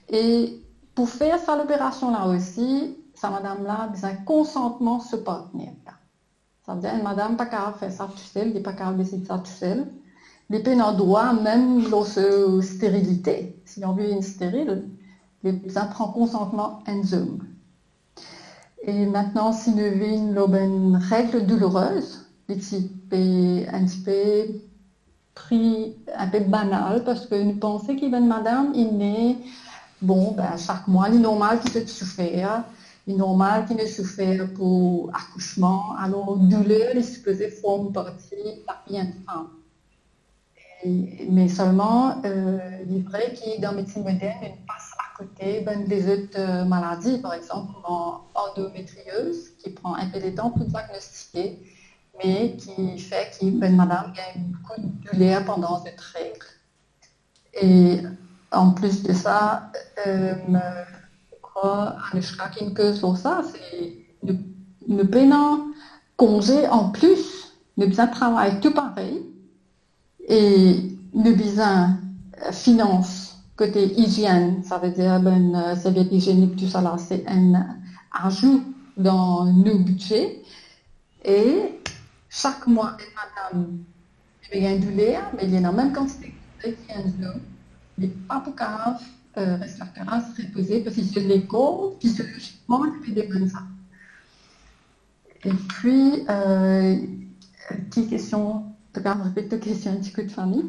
E pou fer sa loperasion la osi, sa madam la bizin konsantman so partner la. Savedir, enn madam pa kapav fer sa tousel, li pa kapav desid sa tousel. Li pena drwa mem lor so sterilite. Si li anvi vinn steril, li bizin pran konsantman enn zom. E mintnan, si nou vinn lor bann reg doulourez, li ti pe, enn ti pe pri inpe banal, parski nou panse ki bann madam, inn, bon, ben, sak mwa, li normal ki zot soufer, li normal ki nou soufer pou akousman, alor douler, li sipoze form parti lavi enn fam. E, me selman, euh, li vre ki dan medsinn modern, nou pas akote bann lezot, euh, maladi, par exanp, kouma andometrioz, ki pran inpe letan pou diagnostike, me ki fer ki bann madam gagn boukou douler pandan zot reg. E anplis de sa, euh, mo krwar Anushka ki inn koz lor sa, se nou, nou pena konze anplis, nou bizin travay tou parey, e nou bizin, euh, finans kote izienn, savedir bann, euh, serviet izienik, tousala, se enn azou dan nou bidze. E sak mwa, enn madam, li pe gagn douler, me li ena mem kantite ki enn zom, li pa pou kapav euh, res lakaz, repoze, parski se lekor fisiolozikman li pe demann sa. Epi, euh, ki kestion, to kapav repet to kestion enn ti kout, Fanny?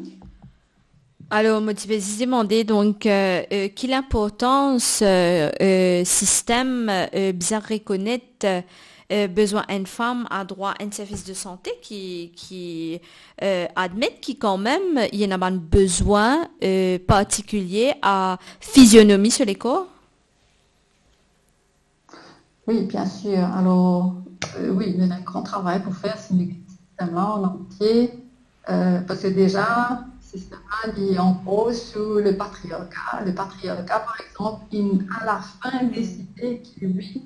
Alor, mo ti pe zis demande, donk, euh, euh, ki linportans, euh, euh, sistem, euh, bizin rekonet, euh, bezwin enn fam a drwa enn servis de sante ki, ki, euh, admet ki kanmem, ena bann bezwin, euh, partikilie a fizionomi so lekor? Wi, bien sir. Alor, euh, wi, nou ena enn gran travay pou fer si nou get sistem la an antie, euh, parski deza, sistem la, li anpoz sou le patriarka. Le patriarka, par exanp, inn alafin deside ki, wi,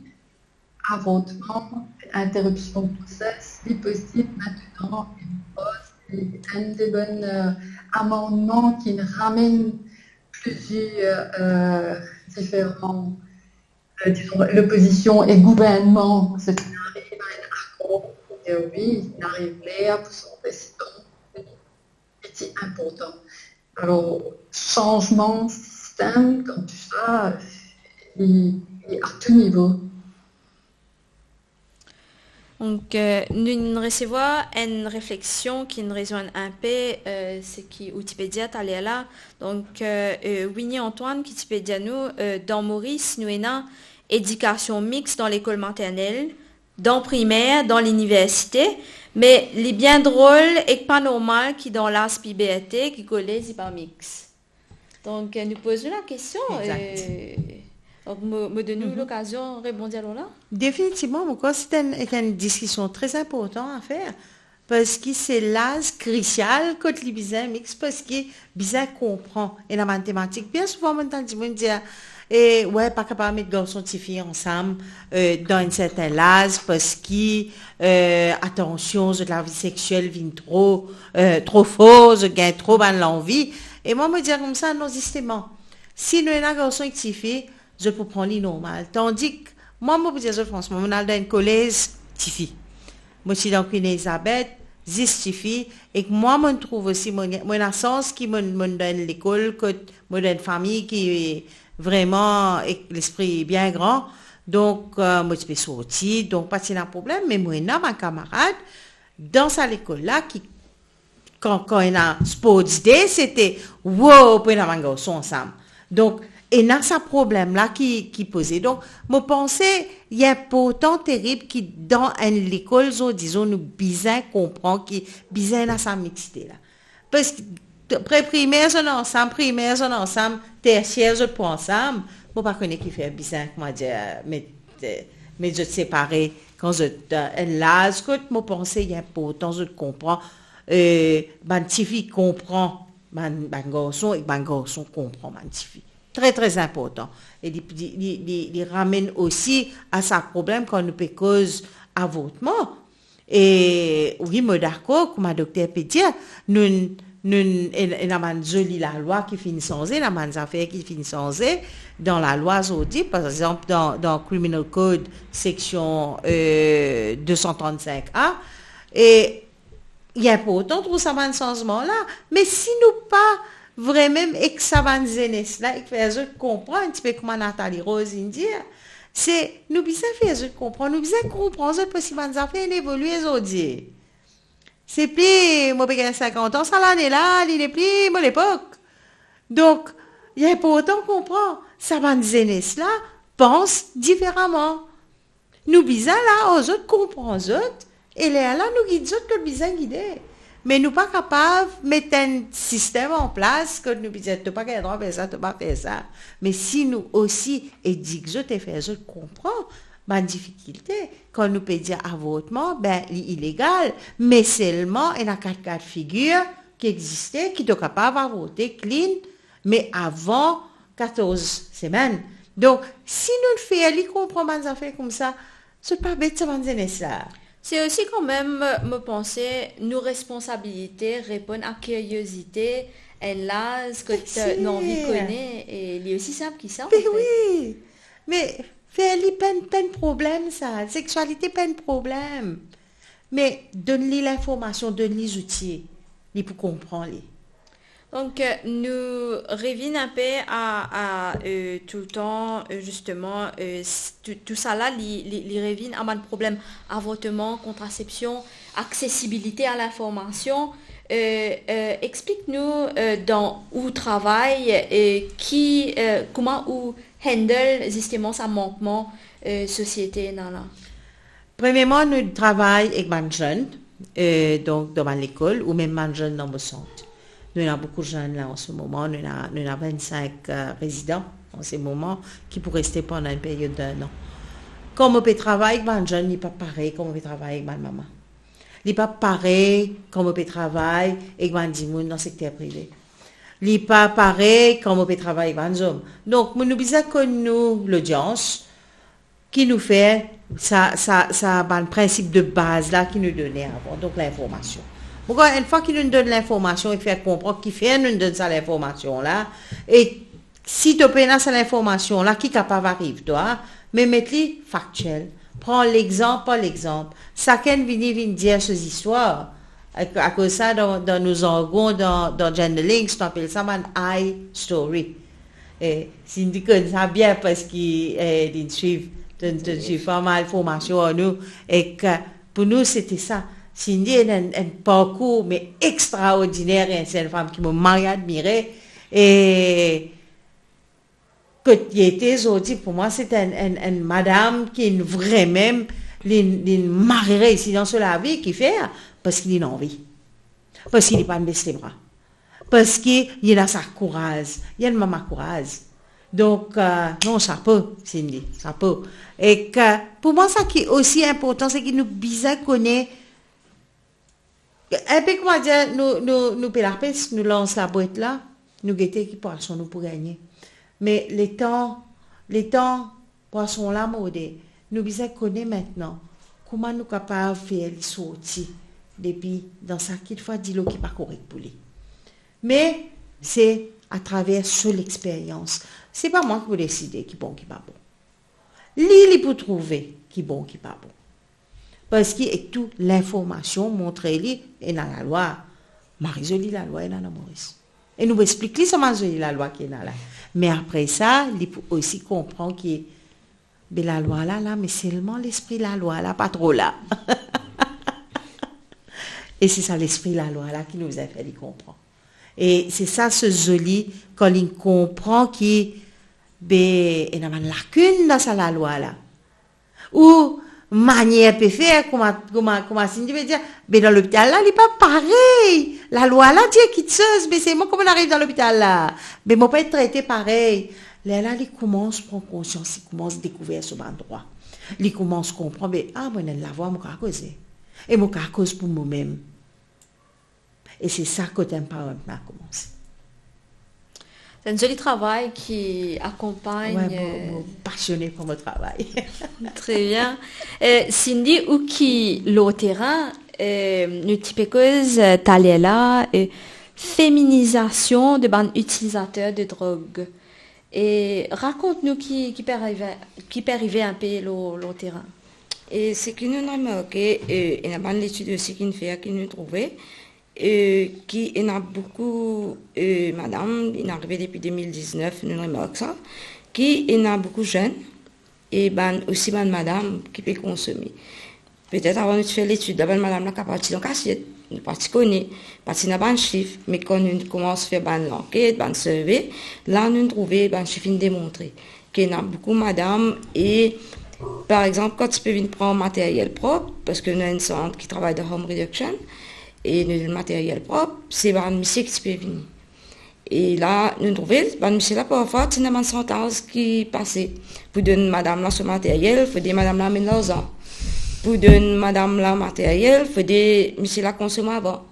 avortman, interrupsion de grossesse, li posib aster, e mo pans ki enn de bann, euh, amannman ki ramenn plizier, euh, diferan, euh, dizon, lopozision e gouvernman, se finn ariv a enn akor, e wi, finn ariv ler pou sa prezidan. Ete inportan. Alor, sanzman sistem, kouma sa, li, li a tou nivo. Donk, euh, nou, nou resevwar enn refleksion ki nou rezwenn inpe, euh, seki ou ti pe dir taler la. Donk, euh, euh, Winnie Antoine ki ti pe dir nou, euh, dan Moris, nou ena edikasion mix dan lekol maternel, dan primer, dan liniversite, me li bien drol ek pa normal ki dan laz piberte, ki kolez li pa mix. Donk, euh, nou poz nou lakestion, Exact. euh, donk, mo, mo donn nou Mhm. lokazion rebondir lor la. Definitivman, mo krwar se enn, enn diskision tre inportan a fer, parski se laz krisial kot li bizin mix, parski bizin konpran ena bann tematik. Bien souvan, mo tann dimoun dir, e, wi, pa kapav met garson tifi ansam, euh, dan enn sertin laz, parski, euh, atansion, zot lavi seksiel vinn tro, euh, tro for, zot gagn tro bann lanvi. E mwa, mo dir koumsa, non, zisteman, si nou ena garson ek tifi, zot pou pran li normal. Tandis mwa, mo pou dir zot fransman, mo'nn al dan enn kolez tifi. Mo ti dan Queen Elizabeth, zis tifi, ek mwa, mo'nn trouv osi, mo, mo ena sans ki mo'nn, mo'nn dan enn lekol kot mo dan enn fami ki vreman ek lespri bien gran. Donk, euh, mo ti pe sorti, donk pa ti ena problem, me mo ena bann kamarad dan sa lekol la ki, kan, kan ena sports day, sete, wow, pou ena bann garson ansam. Donk, ena sa problem la ki, ki poze. Donk, mo panse, li inportan terib ki dan enn lekol, zot, dizon, nou bizin konpran ki bizin ena sa mixte la. Parski t-, pre-, primer, zot ansam, primer, zot ansam, tersier, zot pou ansam. Mo pa kone kifer bizin, kouma dir, met, met zot separe kan zot, euh, enn laz kot mo panse li inportan zot konpran, euh, bann tifi konpran bann, bann garson, ek bann garson konpran bann tifi. Tre, tre inportan. E li, li, li, li, li ramenn osi a sa problem kan nou pe koz avortman. E wi, mo dakor, kouma dokter pe dir, nou, nou, ena, ena bann zoli lalwa ki finn sanze, ena bann zafer ki finn sanze dan lalwa zordi, par exanp, dan, dan Criminal Code, seksion, euh, de san trann-sink A, e li inportan trouv sa bann sanzman la, me si nou pa vremem ek sa bann zenes la, ek fer zot konpran, enn tipe kouma Nathalie Rose inn dir, se nou bizin fer zot konpran, nou bizin konpran zot parski bann zafer inn evolie zordi. Se pli, mo pe gagn sinkant an sa lane la, li nepli mo lepok. Donk, li inportan konpran, sa bann zenes la pans diferaman. Nou bizin la, oh, zot konpran zot, e lerla nou gid zot kot bizin gide. Me nou pa kapav met enn sistem an plas kot nou bizin, to pa gagn drwa fer sa, to pa fer sa. Me si nou osi edik zot e fer zot konpran bann difikilte, kan nou pe dir avortman, be, li ilegal, me selman ena kat, kat figir ki existe, ki to kapav avorte clean, me avan katorz semenn. Donk, si nou fer li konpran bann zafer koumsa, zot pa bet sa bann zenes la. Se osi kanmem, mo panse, nou responsabilite reponn a kiriozite enn laz kot, Bien euh, nou anvi sir. Kone, e li osi sinp ki sa, Be anfet. Wi, me fer li pa enn, pa enn problem sa, seksualite pa enn problem. Me donn li linformasion, donn li zouti, li pou konpran li. Donk, euh, nou revinn inpe a, a, euh, toultan, euh, zisteman, euh, s-, tou, tousala, li, li, li revinn a bann problem avorteman, kontrasepsion, aksesibilite a linformasion. Euh, euh, explik nou, euh, dan ou travay, euh, ki, euh, kouma ou handle zisteman sa mankman, euh, sosiete ena la. Premierman, nou travay ek bann zenn, euh, donk dan bann lekol, ou mem bann zenn dan mo sant. Nou ena boukou zenn la an se moman, nou ena, nou ena vinn-sink, euh, rezidan an se moman ki pou reste pandan enn period d-enn an. Kan mo pe travay ek bann zenn, li pa parey kan mo pe travay ek bann mama. Li pa parey kan mo pe travay ek bann dimoun dan sekter prive. Li pa parey kan mo pe travay ek bann zom. Donk, nou, nou bizin konn nou lodians, ki nou fer sa, sa, sa bann prinsip de baz la ki nou done avan, donk linformasion. Bon, enn fwa ki nou donn linformasion e fer konpran kifer nou donn sa linformasion la, e si to pena sa linformasion la, ki kapav ariv twa, me met li faktiel. Pran lexanp par lexanp. Sakenn vini, vinn dir so zistwar. Ak-, akoz sa, dan, dan nou zargon, dan, dan journalist, nou apel sa bann I story. E Cindy konn sa bien parski, eh, li swiv, donn, donn swiv pa mal formasion ar nou. Ek pou nou, sete sa. Cindy ena enn, enn parkour, me extraordiner, e se enn fam ki mo mari admire. E kot li ete zordi, pou mwa, se enn, enn, enn madam ki inn vremem, li, li mari reisi dan so lavi, kifer? Parski li ena anvi. Parski li pa'nn bes lebra. Parski li ena sa kouraz. Li enn mama kouraz. Donk, euh, non, sapo, Cindy, sapo. Ek pou mwa, sa ki osi inportan, se ki nou bizin kone, enpe koumadir, nou, nou, nou pe lapes, nou lans labwet la, nou gete ki pwason nou pou gagne. Me letan, letan pwason la morde, nou bizin kone aster kouma nou kapav fer li sorti depi dan sa kitfwa dilo ki pa korek pou li. Me se atraver so lexperyans. Se pa mwa ki pou deside ki bon, ki pa bon. Li, li pou trouve ki bon, ki pa bon. Parski ek tou linformasion montre li ena lalwa. Mari zoli lalwa ena dan Moris. E nou pou explik li sa mari zoli lalwa ki ena la. Me apre sa, li pou osi konpran ki be lalwa la, la, me selman lespri lalwa la pa tro la. E se sa lespri lalwa la ki nou bizin fer li konpran. E se sa so zoli, kan li konpran ki be ena bann lakinn dan sa lalwa la. Ou manier pe fer, kouma, kouma, kouma Cindy pe dir, be dan lopital la, li pa parey. Lalwa la dir kitsoz, me selman kouma mo ariv dan lopital la, be mo pa inn trete parey. Lerla li koumans pran konsians, li koumans dekouver so bann drwa. Li koumans konpran, be, ah, mo ena enn lavwa, mo kapav koze. E mo kapav koz pou momem. E se sa kot empowerment la koumans. Se enn zoli travay ki akonpagn, we, mo, euh, mo pasione par mo travay. Tre bien. Euh, Cindy, ou ki lor terin, euh, nou ti pe koz, euh, taler la, euh, feminizasion de bann itilizater de drog. E rakont nou ki, ki pe arive, ki pe arive inpe lor, lor terin. E seki nou remarke, e, ena bann letid osi ki nou fer, ki nou trouve, e, ki ena boukou, e, madam, inn arive depi de mil diznef, nou remark sa, ki ena boukou zenn, e bann, osi bann madam ki pe konsome. Petet avan nou ti fer letid la, bann madam la kapav ti dan kasiet, nou pa ti kone, pa ti ena bann sif, me kan nou koumans fer bann lanket, bann survey, la nou trouve bann sif inn demontre ki ena boukou madam e, par exanp, kan ti pe vinn pran materyel prop, parski nou ena enn sant ki travay dan harm reduction, e nou donn materyel prop, se bann misie ki ti pe vini. E la, nou trouve, bann misie la, parfwa, ti ena bann santaz ki pase. Pou donn madam la so materyel, fode madam la amenn larzan. Pou donn madam la materyel, fode misie la konsom avan.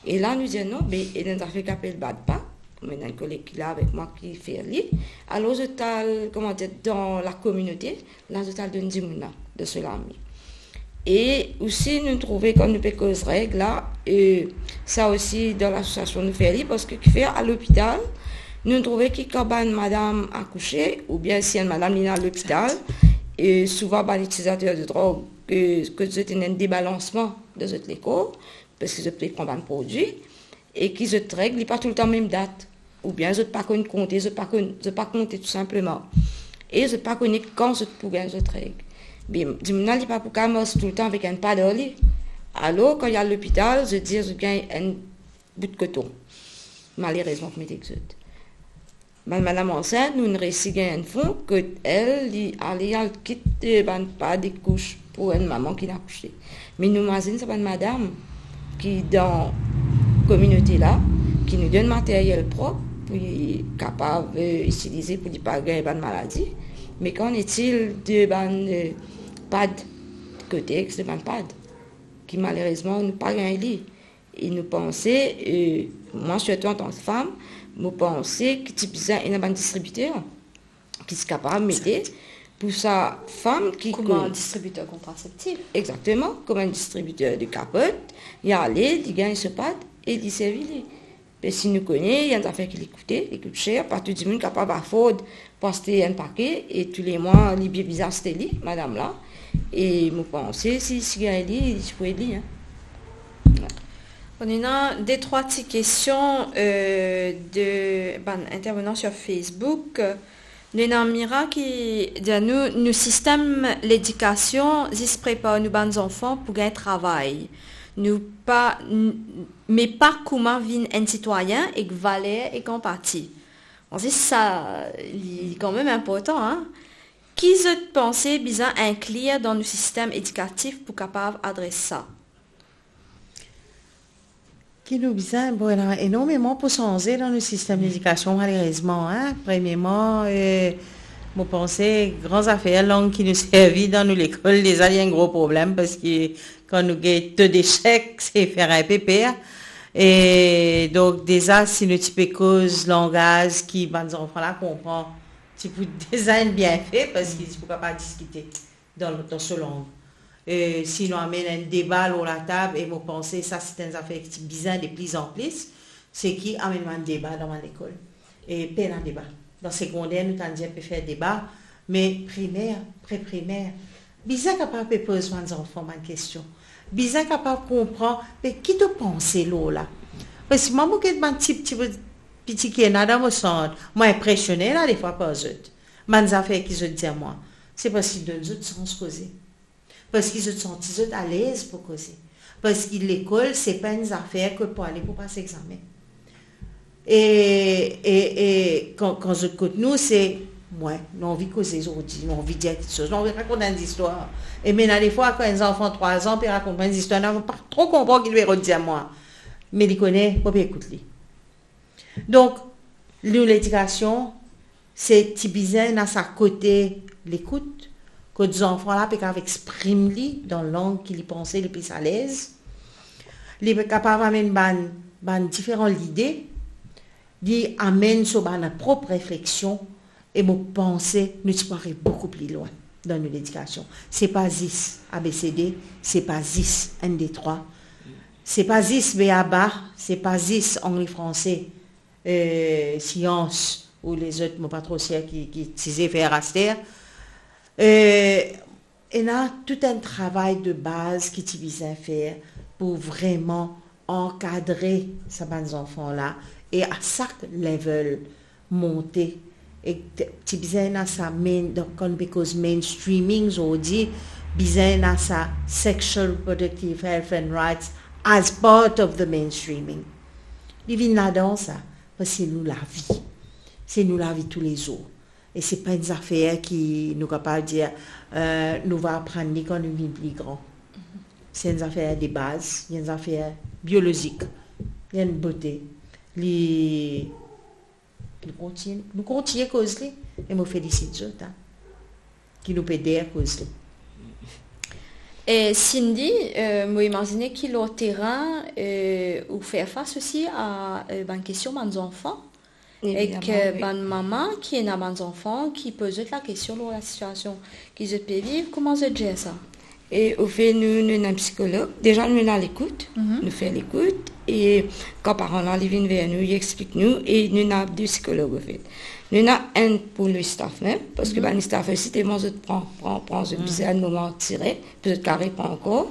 E la, nou dir, non, be, ena enn zafer ki apel BADPA, mo ena enn koleg ki la avek mwa ki fer li. Alor, zot al, kouma dir, dan lakominote, la zot al donn dimoun la, dan so lame. E osi, nou trouve kan nou pe koz reg la, e sa osi dan lasosiasion nou fer li, parski kifer a lopital, nou trouve ki kan bann madam akouse, oubien si enn madam li ena lopital, e souvan bann itilizater de drog, e kot zot ena enn debalansman dan zot lekor, parski zot pe pran bann prodwi, e ki zot reg, li pa toultan mem dat, oubien zot pa konn konte, zot pa konn, zot pa konte tou sinpleman, e zot pa kone kan zot pou gagn zot reg. Be, dimoun la, li pa pou kapav mars toultan avek enn pad ar li. Alor, kan li al lopital, zot dir zot gagn enn bout koton, malerezman, pou met ek zot. Bann madam ansint, nou, nou'nn resi gagn enn fon kot el, li ale al kit, eh, bann pad ek kous pou enn mama ki'nn akouse. Me nou mazinn sa bann madam ki dan kominote la, ki nou donn materyel prop pou li kapav, eh, itilize pou li pa gagn bann maladi. Me qu'en est-il de bann, eh, pad, kotex de bann pad, ki malerezman nou pa gagn li? E nou panse, eh, mwa sirtou antan ki fam, mo panse ki ti bizin ena bann distribiter ki ti kapav mete pou sa fam ki... Kouma enn distribiter kontraseptif. Exakteman, kouma enn distribiter de kapot, li ale, li gagn so pad e li servi li. Be si nou kone, enn zafer ki li koute, li kout ser, pa tou dimoun kapav afford pou aste enn pake, e toulemwa, li bien bizin aste li, madam la. E mo panse, si, si gagn li, li ti pou ed li, hein. Bon, ena de trwa ti kestion, eh, de bann intervenan sur Facebook. Ena Mira ki dir nou, nou sistem ledikasion zis prepar nou bann zanfan pou gagn travay. Nou pa, n-, me pa kouma vinn enn sitwayin ek valer ek anpati. Bon, zis sa, li, li kanmem inportan, hein. Ki zot panse bizin inklir dan nou sistem edikatif pou kapav adres sa? Ki nou bizin, bon, ena enormeman pou sanze dan nou sistem ledikasion, malerezman, hein. Premierman, eh, mo panse, gran zafer, lang ki nou servi dan nou lekol, deza, li enn gro problem, parski kan nou get to desek, se fer inpe per. E donk, deza, si nou ti pe koz langaz ki bann zanfan la konpran, ti pou deza enn bienfe, parski ti pou kapav diskite dan, dan so lang. E si nou amenn enn deba lor latab, e mo panse sa se enn zafer ki ti bizin de pli an pli, se ki amenn bann deba dan bann lekol. E pena deba. Dan segonder, nou tann dir pe fer deba, me primer, pre-primer, bizin kapav pe poz bann zanfan bann kestion. Bizin kapav konpran, be ki to panse lor la. Parski mwa, mo get bann ti, ti, piti ki ena dan mo sant, mo inpresione la defwa par zot. Bann zafer ki zot dir mwa, se parski donn zot sans koze. Parski zot santi zot alez pou koze. Parski lekol, se pa enn zafer kot pou ale pou pas examen. E, e, e kan, kan zot kot nou, se, mwa, nou anvi koze zordi, nou anvi dir kiksoz, nou anvi rakont enn zistwar. E mem defwa, kan enn zanfan trwa zan pe rakont mwa enn zistwar, nou pa tro konpran ki li pe rod dir mwa. Me li kone, mo pe ekout li. Donk, nou ledikasion, se ti bizin ena sa kote lekout, kot zanfan la pe kapav exprim li dan lang ki li panse li plis alez. Li pe kapav amenn bann, bann diferan lide, li amenn so bann prop refleksion, e mo panse nou ti pou ariv boukou pli lwin dan nou ledikasion. Se pa zis A B C D, se pa zis enn, de, trwa, se pa zis B A B A, se pa zis Angli, Franse, eh, sians ou lezot, mo pa tro sir ki, ki ti ze fer aster. Eh, ena tou enn travay de baz ki ti bizin fer pou vreman ankadre sa bann zanfan la, e a sak level monte, e ti, ti bizin ena sa main, donk kan nou pe koz mainstreaming zordi, bizin ena sa sexual reproductive health and rights as part of the mainstreaming. Li vinn ladan sa, parski se nou lavi. Se nou lavi toulezour. E se pa enn zafer ki nou kapav dir, eh, nou va aprann li kan nou vinn pli gran. Se enn zafer de baz, enn zafer biolozik, enn bote. Li, nou kontign-, nou kontign koz li, e mo felisit zot, hein, ki nou pe der koz li. E Cindy, eh, mo imazine ki lor terin, eh, ou fer fas osi a, eh, bann kestion bann zanfan. Ek, evidaman, eh, wi, bann mama ki ena bann zanfan ki poz zot lakestion lor lasitiasion ki zot pe viv, kouma zot zer sa? E ofer nou, nou ena psikolog. Deza, nou ena lekout, mhm, nou fer lekout. E kan paran la, li vinn ver nou, li explik nou, e nou ena de psikolog, ofet. Nou ena enn pou le staff mem, parski, mhm, bann staff osi, telman zot pran, pran, pran, zot, mhm, bizin enn moman tire, pou zot kapav repran ankor.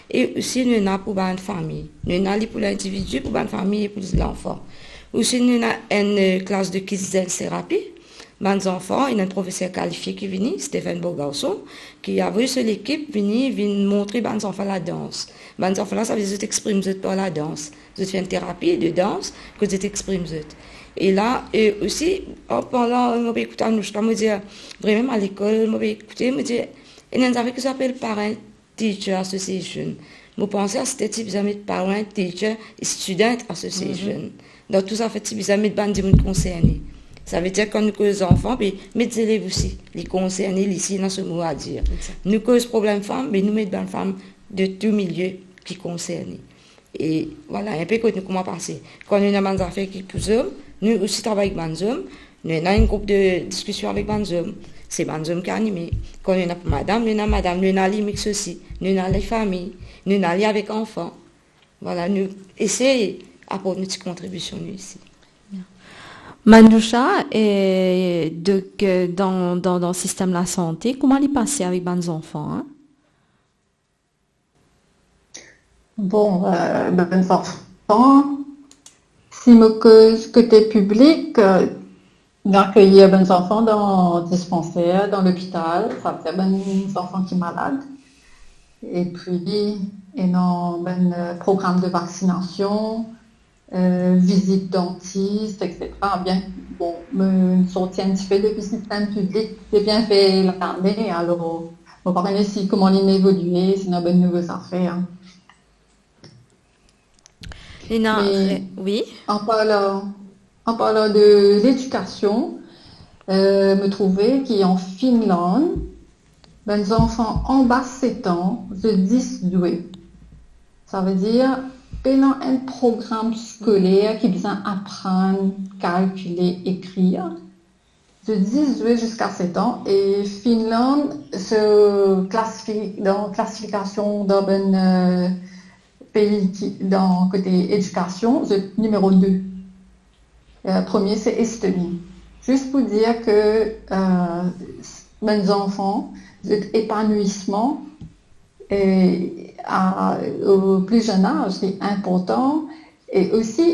E osi nou ena pou bann fami. Nou ena li pou lindividi, pou bann fami e pou lanfan. Osi nou ena enn, eh, klas de kids dance therapy. Bann zanfan, ena enn profeser kalifie ki vini, Stephen Bogarson, ki avoy so lekip vini, vinn montre bann zanfan ladans. Bann zanfan la, savedir zot exprim zot par ladans. Zot fer enn terapi de dans, kot zot exprim zot. E la, eh, osi, an parlan, mo pe ekout Anouchka, mo dir, vremem lekol, mo pe ekoute, mo dir, ena enn zafer ki zot apel parent Teacher Association. Mo panse aster ti bizin met Parent, Teacher, Student Association. Dan tou zafer ti bizin met bann dimoun konserne. Savedir kan nou koz zanfan, be met zelev osi, li konserne, li osi ena so mo a dir. Exact. Nou koz problem fam, be nou met bann fam de tou milie ki konserne. E vwala, enpe kot nou kouma pase. Kan nou ena bann zafer ki pou zom, nou osi travay ek bann zom, nou ena enn group de diskision avek bann zom. Se bann zom ki anime. Kan nou ena pou madam, nou ena madam, nou ena li mix osi. Nou ena li fami, nou ena li avek anfan. Vwala, nou esey aport nou ti kontribision nou isi. Manjusha, eh, donk, eh, dan, dan, dan sistem lasante, kouma li pase avek bann zanfan, hein? Bon, euh, bann zanfan, si mo koz kote piblik, euh, nou akeyir bann zanfan dan dispanser, dan lopital, savedir bann zanfan ki malad. E pi, ena bann, euh, program de vaksinasion, euh, vizit dantis, et cetera. Bien, bon, mo sorti enn tipe depi sistem piblik, depi enn pe lane, alor, mo pa kone si kouma li'nn evolie, si ena bann nouvo zafer. Ena, me, re-, wi. An parlan, an parlan de ledikasion, euh, mo trouve ki an Finland, bann zanfan anba set an, zot dis zwe. Savedir, pena enn program skoler ki bizin aprann kalkile, ekrir. Zot dis zwe ziska set an. E Finland, so klasifi-, dan klasifikasion dan bann, euh, pei ki, dan kote edikasion, zot nimero de. Euh, premie, se Estoni. Zis pou dir ke, euh, bann zanfan, zot epanouisman, e, a, o pli zenn az, li inportan, e osi,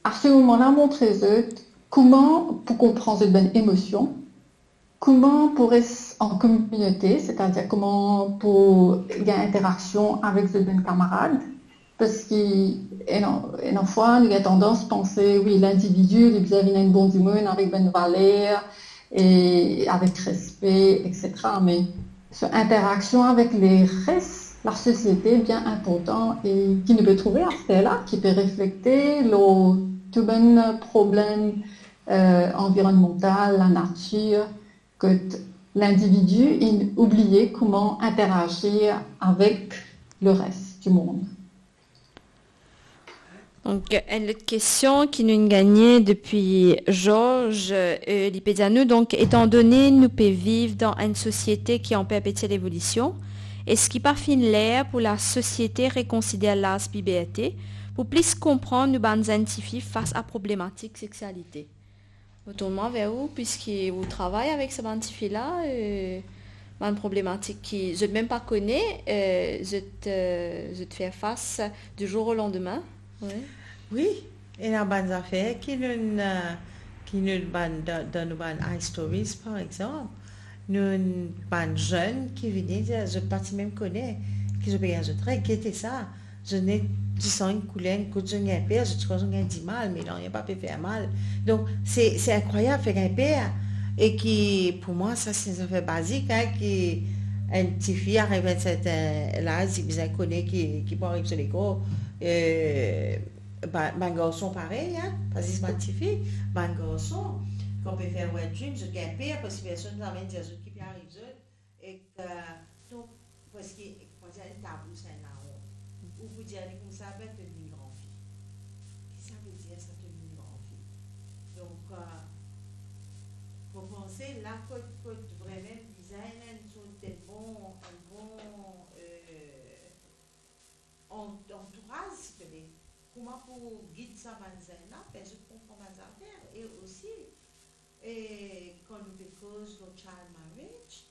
a se moman la, montre zot kouma pou konpran zot bann emosion, kouma pou res an kominote, setadir kouma pou gagn interaksion avek zot bann kamarad, parski ena, ena fwa, nou gagn tandans panse, wi, lindividi, li bizin vinn enn bon dimoun avek bann valer, e avek respe, et cetera. Me so interaksion avek leres lasosiete bien inportan e ki nou pe trouve aster la, ki pe reflekte lor tou bann problem, euh, anvironnmantal, lanatir, kot lindividi inn oubliye kouma interazir avek leres dimond. Donk, enn lot kestion ki nou'nn gagne depi Georges, euh, li pe dir nou, donk, etandone nou pe viv dan enn sosiete ki an perpetie levolision, eski pa finn ler pou lasosiete rekonsider laz piberte, pou plis konprann nou bann zenn tifi fas a problematik seksialite? Mo tourn mwa ver ou, piski ou travay avek sa bann tifi la, euh, bann problematik ki zot mem pa kone, euh, zot, euh, zot fer fas du jour au lendemain. Wi. Wi, ena bann zafer ki nou, euh, ki nou bann, dan, dan nou bann high stories, par exanp, nou bann zenn ki vini, zot pa ti mem kone ki zot pe gagn zot reg, gete sa. Zot net ti sanz kouler, kot zot gagn per, zot ti krwar zot gagn dimal, me nanye pa pe fer mal. Donk, se, se inkrwayab, fer gagn per. E ki, pou mwa, sa se enn zafer bazik, hein, ki enn tifi ariv enn sertin laz, li bizin kone ki, ki pou ariv so lekor. Euh, ba-, bann garson parey, hein, pa zis bann tifi, bann garson, kan pe fer wet dream, zot gagn per, parski personn zame dir zot ki pe ariv zot. Ek, euh, donk, parski, kouma dir, enn tabou, sa enn lawont. Ou pou dir li koumsa, be, to vinn gran fi. Ki sa ve dir sa, to vinn gran fi? Donk, euh, mo panse la kot, kot vremem bizin enn sort de bon, enn bon, euh, an-, antouraz, si to le. Kouma pou gid sa bann zenn la, fer zot konpran bann zafer, e osi, e kan nou pe koz lor child marriage,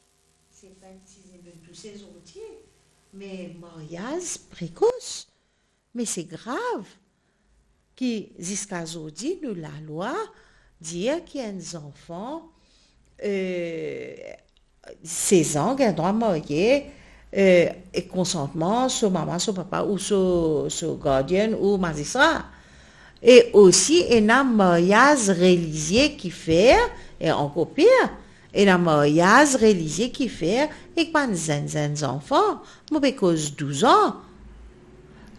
se pa enn ti zin donn touse zordi. Me maryaz prekos, me se grav ki ziska zordi nou lalwa dir ki enn zanfan, eh, sez an, gagn drwa marye, eh, ek konsantman so mama, so papa ou so, so gardienn ou mazistra. E osi ena maryaz relizie ki fer, e ankor pir, ena maryaz relizie ki fer ek bann zenn, zenn zanfan. Mo pe koz douz an.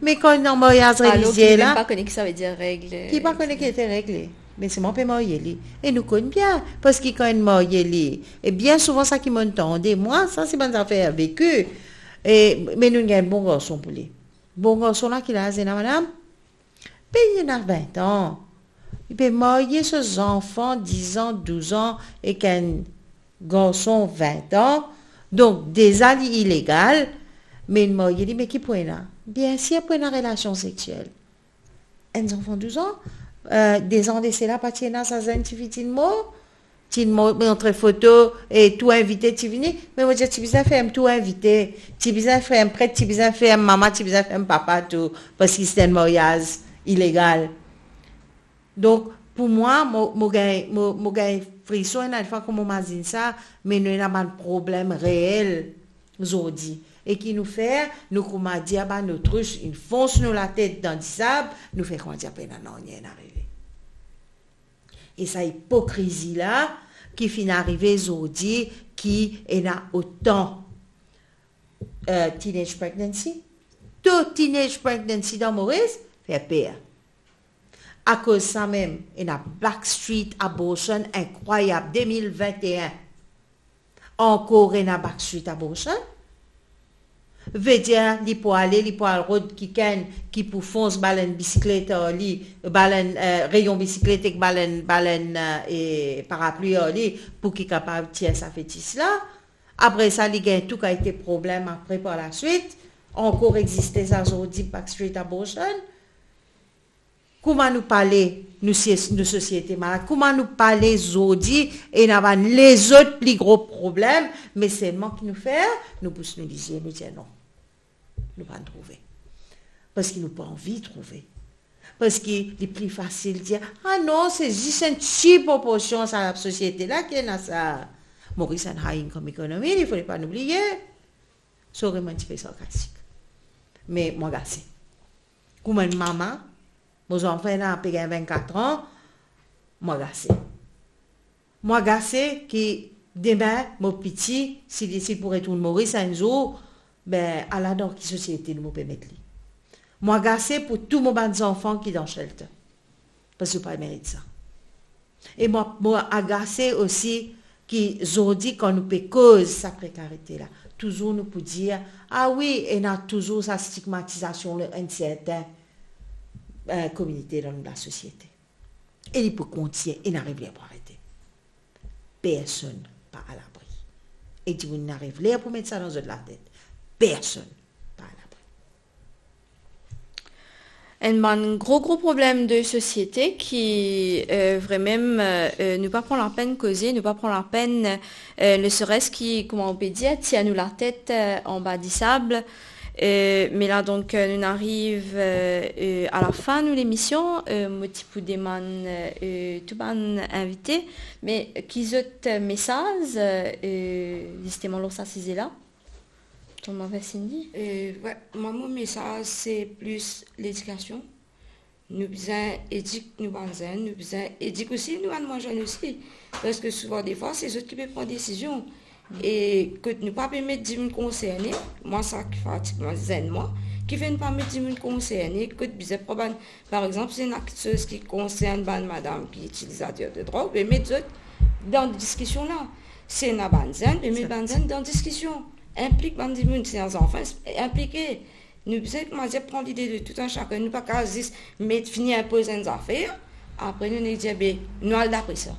Me kan ena maryaz relizie la, ki pa kone ki savedir reg, ki pa kone ki ete reg, me selman pe marye li. E nou konn bien, parski kan inn marye li, e bien souvan sa ki mo'nn tande, mwa, sa se bann zafer veki. E, me nou gagn bon garson pou li. Bon garson la, ki laz ena, madam? Peyi ena vin an. Li pe marye so zanfan diz an, douz an, ek enn garson vin an. Donk, deza li ilegal, me inn marye li, me ki pou ena? Biensir, pou ena relasion seksiel. Enn zanfan douz an, eh, dez an de sela, pa ti ena sa zenn tifi ti mor, ti mont, montre foto, e tou invite ti vini, me mo dir ti bizin ferm tou invite, ti bizin ferm pret, ti bizin ferm mama, ti bizin ferm papa tou, parski se enn maryaz ilegal. Donk, pou mwa, mo, mo gagn, mo, mo gagn frison ena fwa kan mo mazinn sa, me nou ena bann problem reel zordi. E ki nou fer, nou kouma dir bann otrich, inn fons nou latet dan disab, nou fer kouma dir pena nanye inn arive. E sa ipokrizi la ki finn arive zordi, ki ena otan, eh, teenage pregnancy. To teenage pregnancy dan Moris, fer per. Akoz sa mem, ena backstreet abortion inkrwayab, de mil vin e enn. Ankor ena backstreet abortion. Vedir, li pou ale, li pou al rod kikenn ki pou fons balenn bisiklet ar li, balenn, eh, reyon bisiklet ek balenn, balenn, eh, e parapli ar li, pou ki kapav tir sa fetis la. Apre sa, li gagn tou kalite problem apre par laswit. Ankor existe sa zordi, backstreet abortion. Kouma nou pale, nou sie-, nou sosiete malad, kouma nou pale zordi, ena bann lezot pli gro problem, me selman ki nou fer, nou bous nou lizie, nou dir non. Nou pa'nn trouve. Parski nou pa anvi trouve. Parski li pli fasil dir, "Ah non, se zis enn ti proporsion sa sosiete la ki ena sa." Moris enn high income economy, li fode pa nou bliye. Sori, mo enn tipe sarkastik. Me mo agase. Kouma enn mama, mo zanfan la pe gagn vinn-kat an, mo agase. Mo agase ki demin, mo piti, si li, si li pou retourn Moris enn zour, be, ala dan ki sosiete nou pe met li. Mo agase pou tou mo bann zanfan ki dan shelter. Parski zot pa merit sa. E mo, mo agase osi ki zordi, kan nou pe koz sa prekarite la, touzour nou pou dir, "Ah wi, ena touzour sa stigmatizasion lor enn serten, eh, kominite dan lasosiete." E li pou kontign, e inn ariv ler pou arete. Personn pa alabri. E dimoun inn ariv ler pou met sa dan zot latet. Personn pa alabri. Enn bann gro, gro problem de sosiete ki, eh, vremem, eh, nou pa pran lapenn koze, nou pa pran lapenn, eh, ne serait-ce ki, kouma nou pe dir, tir nou latet, eh, anba disab. Eh, me la, donk, eh, nou ariv, eh, eh, a lafin nou lemision. Eh, mo ti pou demann, eh, tou bann invite, me ki zot, eh, mesaz, eh, zisteman lor sa size la? Tonton Cindy? Eh, we, mwa, mo mesaz, se plis ledikasion. Nou bizin edik nou bann zenn, nou bizin edik osi nou bann mwin zenn osi. Parski souvan defwa, se zot ki pe pran desizion. E kot nou pa pe met dimoun konserne, mwa, sa ki fatig mwa, zenn mwa, ki fer nou pa met dimoun konserne, kot bizin pran bann, par exanp, si ena kiksoz ki konsern bann madam ki itilizater de drog, be met zot dan diskision la. Si ena bann zenn, be met bann zenn dan diskision. Inplik bann dimoun, si ena zanfan, inplike. Nou bizin, kouma dir, pran lide de tou enn sakenn. Nou pa kapav zis met, fini inpoz enn zafer, apre nou nek dir, be, nou al dapre sa.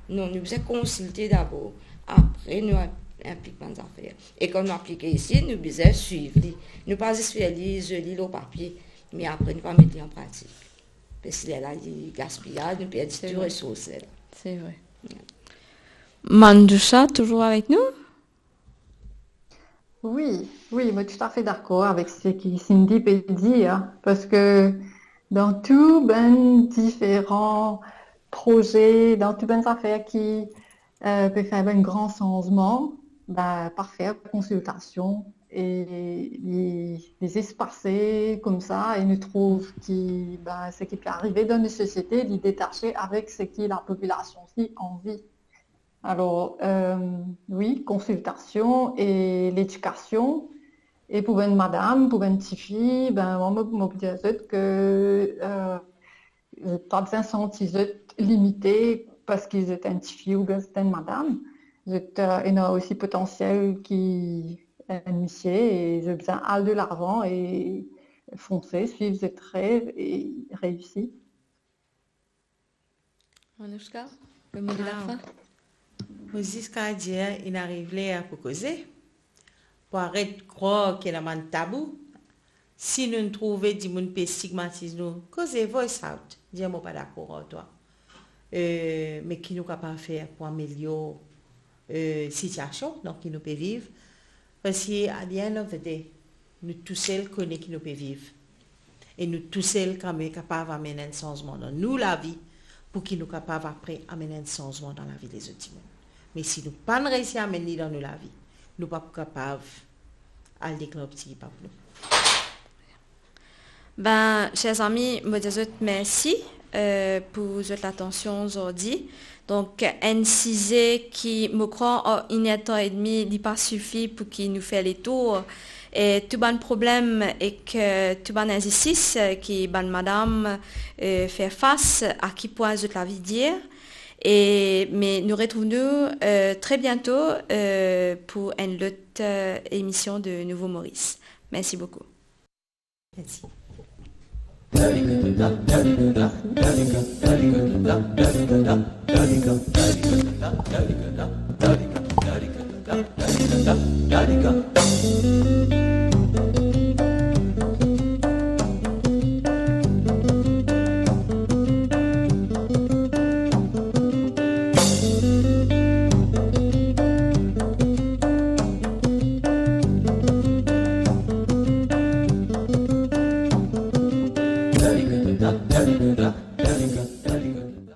Non, nou bizin konsilte dabor, apre nou ap-, inplik bann zafer. E kan nou aplike isi, nou bizin swiv li. Nou pa zis fer li zoli lor papie, me apre nou pa met li an pratik. Parski lerla li gaspiyaz, nou perdi tou resours lerla. Se vre. Manjusha, touzour avek nou? Wi, wi, mo toutafe dakor avek seki Cindy pe dir, parski dan tou bann diferan proze, dan tou bann zafer ki, eh, pe fer bann gran sanzman, be, pa fer konsiltasion e li, li zis pase koumsa e nou trouv ki, be, seki pe arive dan nou sosiete, li detase avek seki lapopilasion osi anvi. Alor, eh, wi, konsiltasion e ledikasion. E pou bann madam, pou bann tifi, be, mwa, mo, mo pou dir zot ki, eh, zot pa bizin santi zot limite parski zot enn tifi oubien zot enn madam. Zot, eh, ena osi potansiel ki enn misie e zot bizin al delavan e fonse, swiv zot rev e reisi. Anoushka, le mot de la fin. Mo zis kapav dir, inn ariv ler pou koze, pou aret krwar ki ena bann tabou. Si nou trouve dimoun pe stigmatiz nou, koze, voice out, dir mo pa dakor ar twa. Eh, me ki nou kapav fer pou amelior, eh, sitiasion dan ki nou pe viv? Parski at the end of the day, nou tousel kone ki nou pe viv. E nou tousel kame kapav amenn enn sanzman dan nou lavi, pou ki nou kapav apre amenn enn sanzman dan lavi lezot dimoun. Me si nou pa'nn reysi amenn li dan nou lavi, nou pa pou kapav al deklar piti pa pou nou. Be, ser zami, mo dir zot mersi, eh, pou zot latansion zordi. Donk, enn size ki, mo krwar, an inertan edmi, li pa sifi pou ki nou fer letour. E tou bann problem ek, eh, tou bann inzistis, eh, ki bann madam, eh, fer fas, a ki pwin zot lavi dir. E, me nou retrouv nou, eh, tre biento, eh, pou enn lot, eh, emision de Nouvo Moris. Mersi boukou. Mersi.